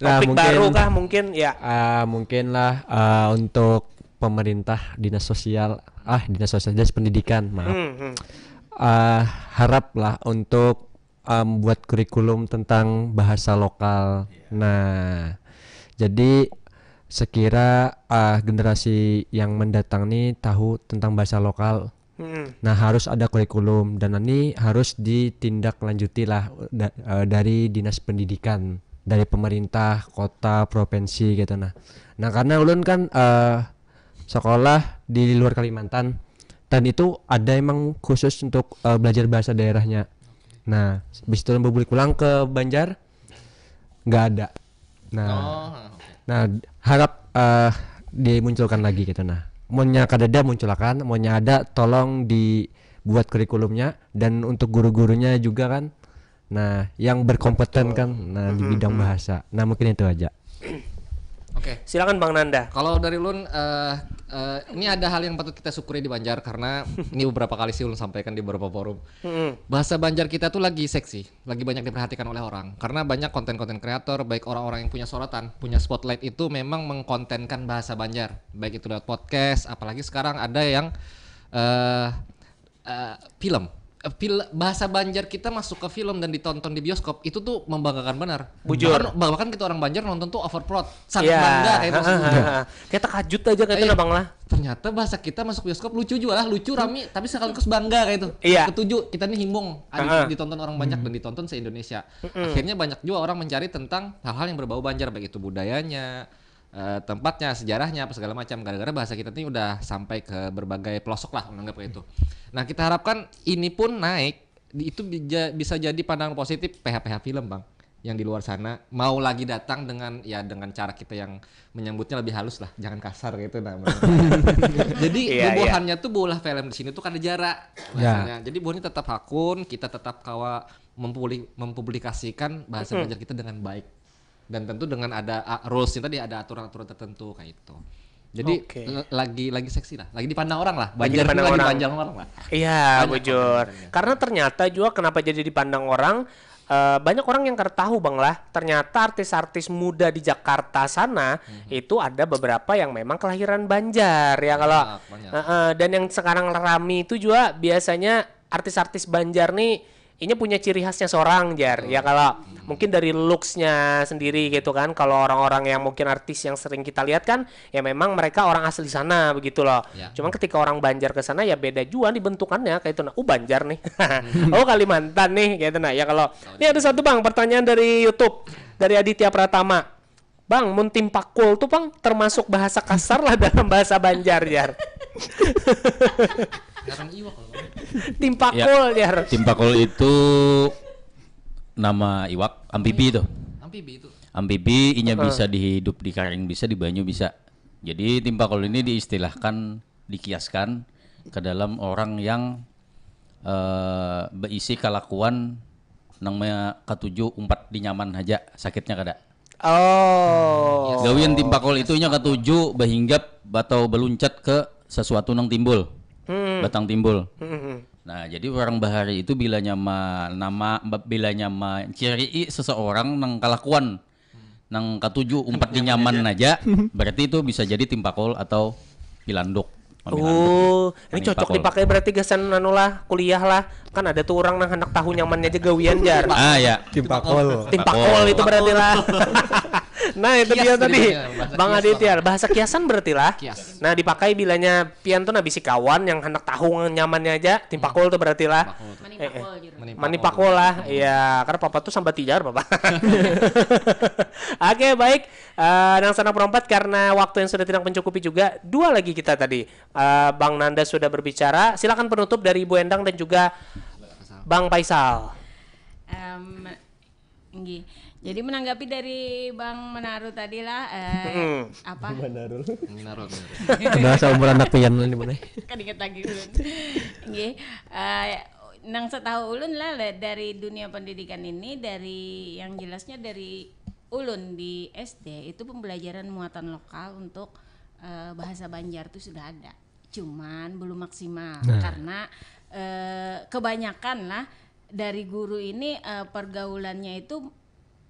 Nah, Topik mungkin baru kah mungkin ya? Ah, mungkin lah ah, untuk pemerintah, dinas sosial, ah, dinas sosial, dinas pendidikan, maaf. Hmm, hmm. Ah, harap lah untuk ah, buat kurikulum tentang bahasa lokal. Nah, jadi sekira ah, generasi yang mendatang nih tahu tentang bahasa lokal. Hmm. Nah, harus ada kurikulum dan ini harus ditindaklanjuti lah da- eh, dari dinas pendidikan, dari pemerintah kota, provinsi gitu nah. Nah, karena ulun kan eh, sekolah di luar Kalimantan dan itu ada emang khusus untuk eh, belajar bahasa daerahnya. Nah, habis itu ulun bebulik pulang ke Banjar, nggak ada. Nah, Oh, oke. nah harap eh, dimunculkan lagi gitu nah. Maunya kadada munculakan, maunya ada tolong dibuat kurikulumnya dan untuk guru-gurunya juga kan. Nah, yang berkompeten kan nah di bidang bahasa. Nah, mungkin itu aja. Oke. Silakan Bang Nanda. Kalau dari ulun eh eh, ini ada hal yang patut kita syukuri di Banjar karena ini beberapa kali sih ulun sampaikan di beberapa forum. Hmm. Bahasa Banjar kita tuh lagi seksi, lagi banyak diperhatikan oleh orang karena banyak konten-konten kreator, baik orang-orang yang punya sorotan, punya spotlight itu memang mengkontenkan bahasa Banjar, baik itu lewat podcast, apalagi sekarang ada yang eh eh, film. Eh, fil bahasa Banjar kita masuk ke film dan ditonton di bioskop itu tuh membanggakan benar. Bujur. Bahkan, bahkan kita orang Banjar nonton tuh overproud, sangat Iya. bangga kayak itu. Heeh, heeh, heeh. Kayak terkejut aja kayak itu Iya. nah bang lah. Ternyata bahasa kita masuk bioskop lucu juga lah, lucu rami tapi sekaligus bangga kayak itu. Iya. Ketujuh kita nih himbung, ada Heeh. ditonton orang banyak dan ditonton se-Indonesia. Akhirnya banyak juga orang mencari tentang hal-hal yang berbau Banjar, baik itu budayanya, eh, tempatnya, sejarahnya, apa segala macam. Gara-gara bahasa kita ini udah sampai ke berbagai pelosok lah, menganggap kayak itu. Nah, kita harapkan ini pun naik, di- itu bija- bisa jadi pandangan positif P H-P H film, Bang, yang di luar sana mau lagi datang dengan, ya, dengan cara kita yang menyambutnya lebih halus lah, jangan kasar gitu, nah, menurut saya. Jadi Iya, iya. bubuhannya tuh beulah film di sini tuh kada jara. Ya. Bahasanya. Jadi bubuhannya tetap hakun, kita tetap kawa mempubli- mempublikasikan bahasa Banjar kita dengan baik. Dan tentu dengan ada, ah, rules-nya tadi, ada aturan-aturan tertentu kayak itu. Jadi Oke. l- lagi lagi seksi lah, lagi dipandang orang lah. Lagi Banjar ini dipandang lagi orang. dipandang orang lah. Iya, Banyak bujur. orang-orangnya. Karena ternyata juga kenapa jadi dipandang orang, eh, banyak orang yang kada tahu, Bang, lah. Ternyata artis-artis muda di Jakarta sana itu ada beberapa yang memang kelahiran Banjar, ya kalau. Banyak, banyak. Heeh, dan yang sekarang rame itu juga biasanya artis-artis Banjar nih, inya punya ciri khasnya seorang, jar. Ya kalau mungkin dari looks-nya sendiri gitu kan. Kalau orang-orang yang mungkin artis yang sering kita lihat kan, ya memang mereka orang asli sana begitu loh. Ya. Cuman ketika orang Banjar ke sana ya beda juga nih bentukannya kayak itu. Nah, uh, Banjar nih. Oh, Kalimantan nih kayak itu. Nah, ya kalau ini ada satu, Bang, pertanyaan dari YouTube dari Aditya Pratama. Bang, mun timpakul tuh, Bang, termasuk bahasa kasar lah dalam bahasa Banjar, jar. Sekarang iwak kalau Timpakul, jar. Timpakul itu nama iwak, amfibi itu. Amfibi itu. Amfibi, inya bisa dihidup di karing bisa, di banyu bisa. Jadi timpakul ini diistilahkan, dikiaskan ke dalam orang yang eh, berisi kelakuan nang me- katuju umpat di nyaman aja, sakitnya kada. Oh. Gawian timpakul itu nya katuju berhinggap atau berluncat ke sesuatu nang timbul, Hmm. batang timbul. Hmm. Nah, jadi orang bahari itu bila nyama nama bila nyama ciri seseorang nang kelakuan nang katuju umpat di nyaman aja, berarti itu bisa jadi timpakul atau pilanduk. Mamilanduk. Oh, ini Mamimpakul. Cocok dipakai berarti gasan anu lah, kuliah lah. Kan ada tuh orang nang hendak tahu nyamannya aja gawian, jar. Ah, ya. Timpakul. Timpakul itu berarti lah. Nah, itu Kias dia jadi tadi. punya bahasa Bang kias, Aditya, Bang. Bahasa kiasan berarti lah. Kias. Nah, dipakai bilanya pian tuh nah bisi kawan yang hendak tahu nyamannya aja, timpakul tuh berarti lah. Manipakul juru. Manipakul lah, iya. Karena papa tuh sambat tijar, papa. Oke, baik. Eh, nang sana perempat, karena waktu yang sudah tidak mencukupi juga, dua lagi kita tadi. Eh, Bang Nanda sudah berbicara. Silakan penutup dari Ibu Endang dan juga Bang Faisal. Em, nggih. Jadi menanggapi dari Bang Menaru tadi lah, eh, Hmm. apa? Menaruh, menaruh. Udah seumur anak pian ini mana? Kan inget lagi ulun. Nggih. Eh, nang setahu ulun lah, lah, dari dunia pendidikan ini, dari yang jelasnya dari ulun di S D itu pembelajaran muatan lokal untuk eh, bahasa Banjar tuh sudah ada. Cuman belum maksimal karena eh, kebanyakan lah dari guru ini eh, pergaulannya itu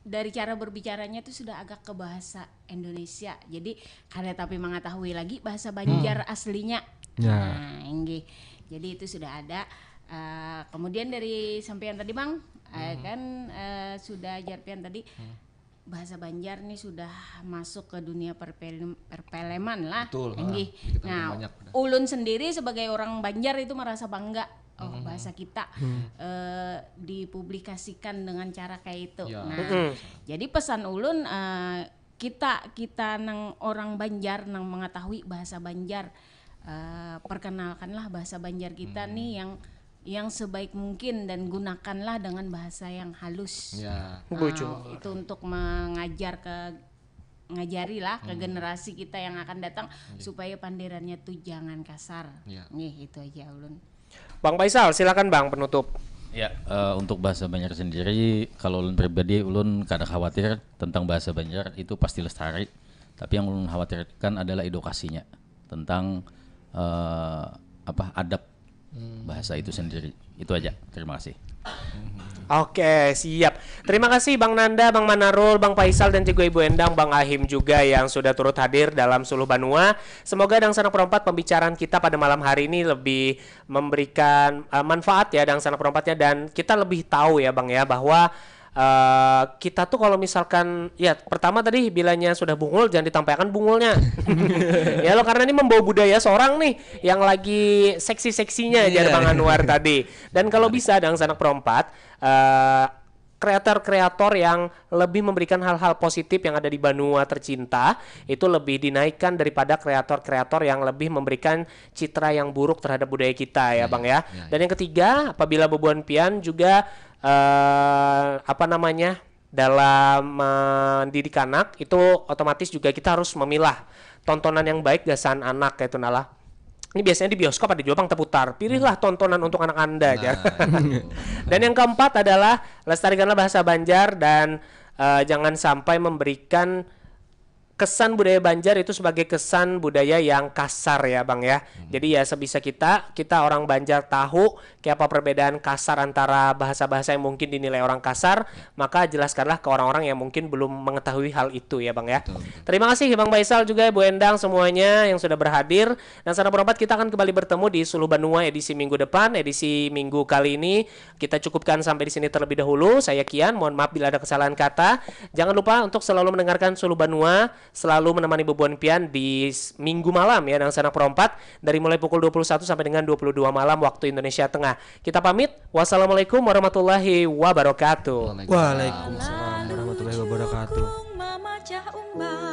dari cara berbicaranya itu sudah agak ke bahasa Indonesia. Jadi kada tapi mengetahui lagi bahasa Banjar aslinya. Ya. Nah, inggih. Jadi itu sudah ada. Eh, kemudian dari sampean tadi, Bang, eh, kan eh, sudah ajar pian tadi bahasa Banjar nih sudah masuk ke dunia perpelem- perpeleman lah. Betul, Inggih. ah, diketahui Nah, banyak udah. Ulun sendiri sebagai orang Banjar itu merasa bangga. Oh, bahasa kita eh, dipublikasikan dengan cara kayak itu. Ya. Nah, jadi pesan ulun eh, kita kita nang orang Banjar nang mengetahui bahasa Banjar eh, perkenalkanlah bahasa Banjar kita nih yang yang sebaik mungkin dan gunakanlah dengan bahasa yang halus. Ya. Ah, itu untuk mengajar ke ngajari lah ke generasi kita yang akan datang supaya panderannya tuh jangan kasar. Ya. Nih itu aja ulun. Bang Faisal, silakan Bang penutup. Ya, eh, untuk bahasa Banjar sendiri, kalau ulun pribadi, ulun kada khawatir tentang bahasa Banjar, itu pasti lestari. Tapi yang ulun khawatirkan adalah edukasinya tentang eh, apa adab bahasa itu sendiri. Itu aja. Terima kasih. Oke, siap. Terima kasih Bang Nanda, Bang Manarul, Bang Faisal, dan juga Ibu Endang, Bang Ahim juga yang sudah turut hadir dalam Suluh Banua. Semoga Dangsanak Perompat pembicaraan kita pada malam hari ini lebih memberikan eh, manfaat ya Dangsanak Perompatnya, dan kita lebih tahu ya Bang ya bahwa eh, kita tuh kalau misalkan ya pertama tadi bilanya sudah bungul jangan ditampaikan bungulnya. Ya lo karena ini membawa budaya seorang nih yang lagi seksi-seksinya jar Bang Anwar tadi. Dan kalau bisa Dangsanak Perompat eh, kreator-kreator yang lebih memberikan hal-hal positif yang ada di banua tercinta itu lebih dinaikkan daripada kreator-kreator yang lebih memberikan citra yang buruk terhadap budaya kita ya, Ya, Bang ya. Ya. Dan yang ketiga, apabila bubuhan pian juga eh, apa namanya dalam mendidik anak itu otomatis juga kita harus memilah tontonan yang baik gasan anak kayak itu nalah. Ini biasanya di bioskop ada juga bang terputar. Pilihlah tontonan untuk anak anda aja. Nah, Dan yang keempat adalah lestarikanlah bahasa Banjar dan eh, jangan sampai memberikan kesan budaya Banjar itu sebagai kesan budaya yang kasar ya bang ya. Jadi ya sebisa kita, kita orang Banjar tahu kayak apa perbedaan kasar antara bahasa-bahasa yang mungkin dinilai orang kasar, maka jelaskanlah ke orang-orang yang mungkin belum mengetahui hal itu ya bang ya. Betul, betul. Terima kasih Bang Baisal juga Bu Endang semuanya yang sudah berhadir. Dan sana berempat kita akan kembali bertemu di Suluh Banua edisi minggu depan, edisi minggu kali ini kita cukupkan sampai di sini terlebih dahulu. Saya Kian, mohon maaf bila ada kesalahan kata. Jangan lupa untuk selalu mendengarkan Suluh Banua, selalu menemani bubuhan pian di s- minggu malam ya, dan sana perempat dari mulai pukul dua puluh satu sampai dengan dua puluh dua malam waktu Indonesia Tengah. Kita pamit. Wassalamualaikum warahmatullahi wabarakatuh. Waalaikumsalam. Waalaikumsalam warahmatullahi wabarakatuh. Kung mamacah umbang.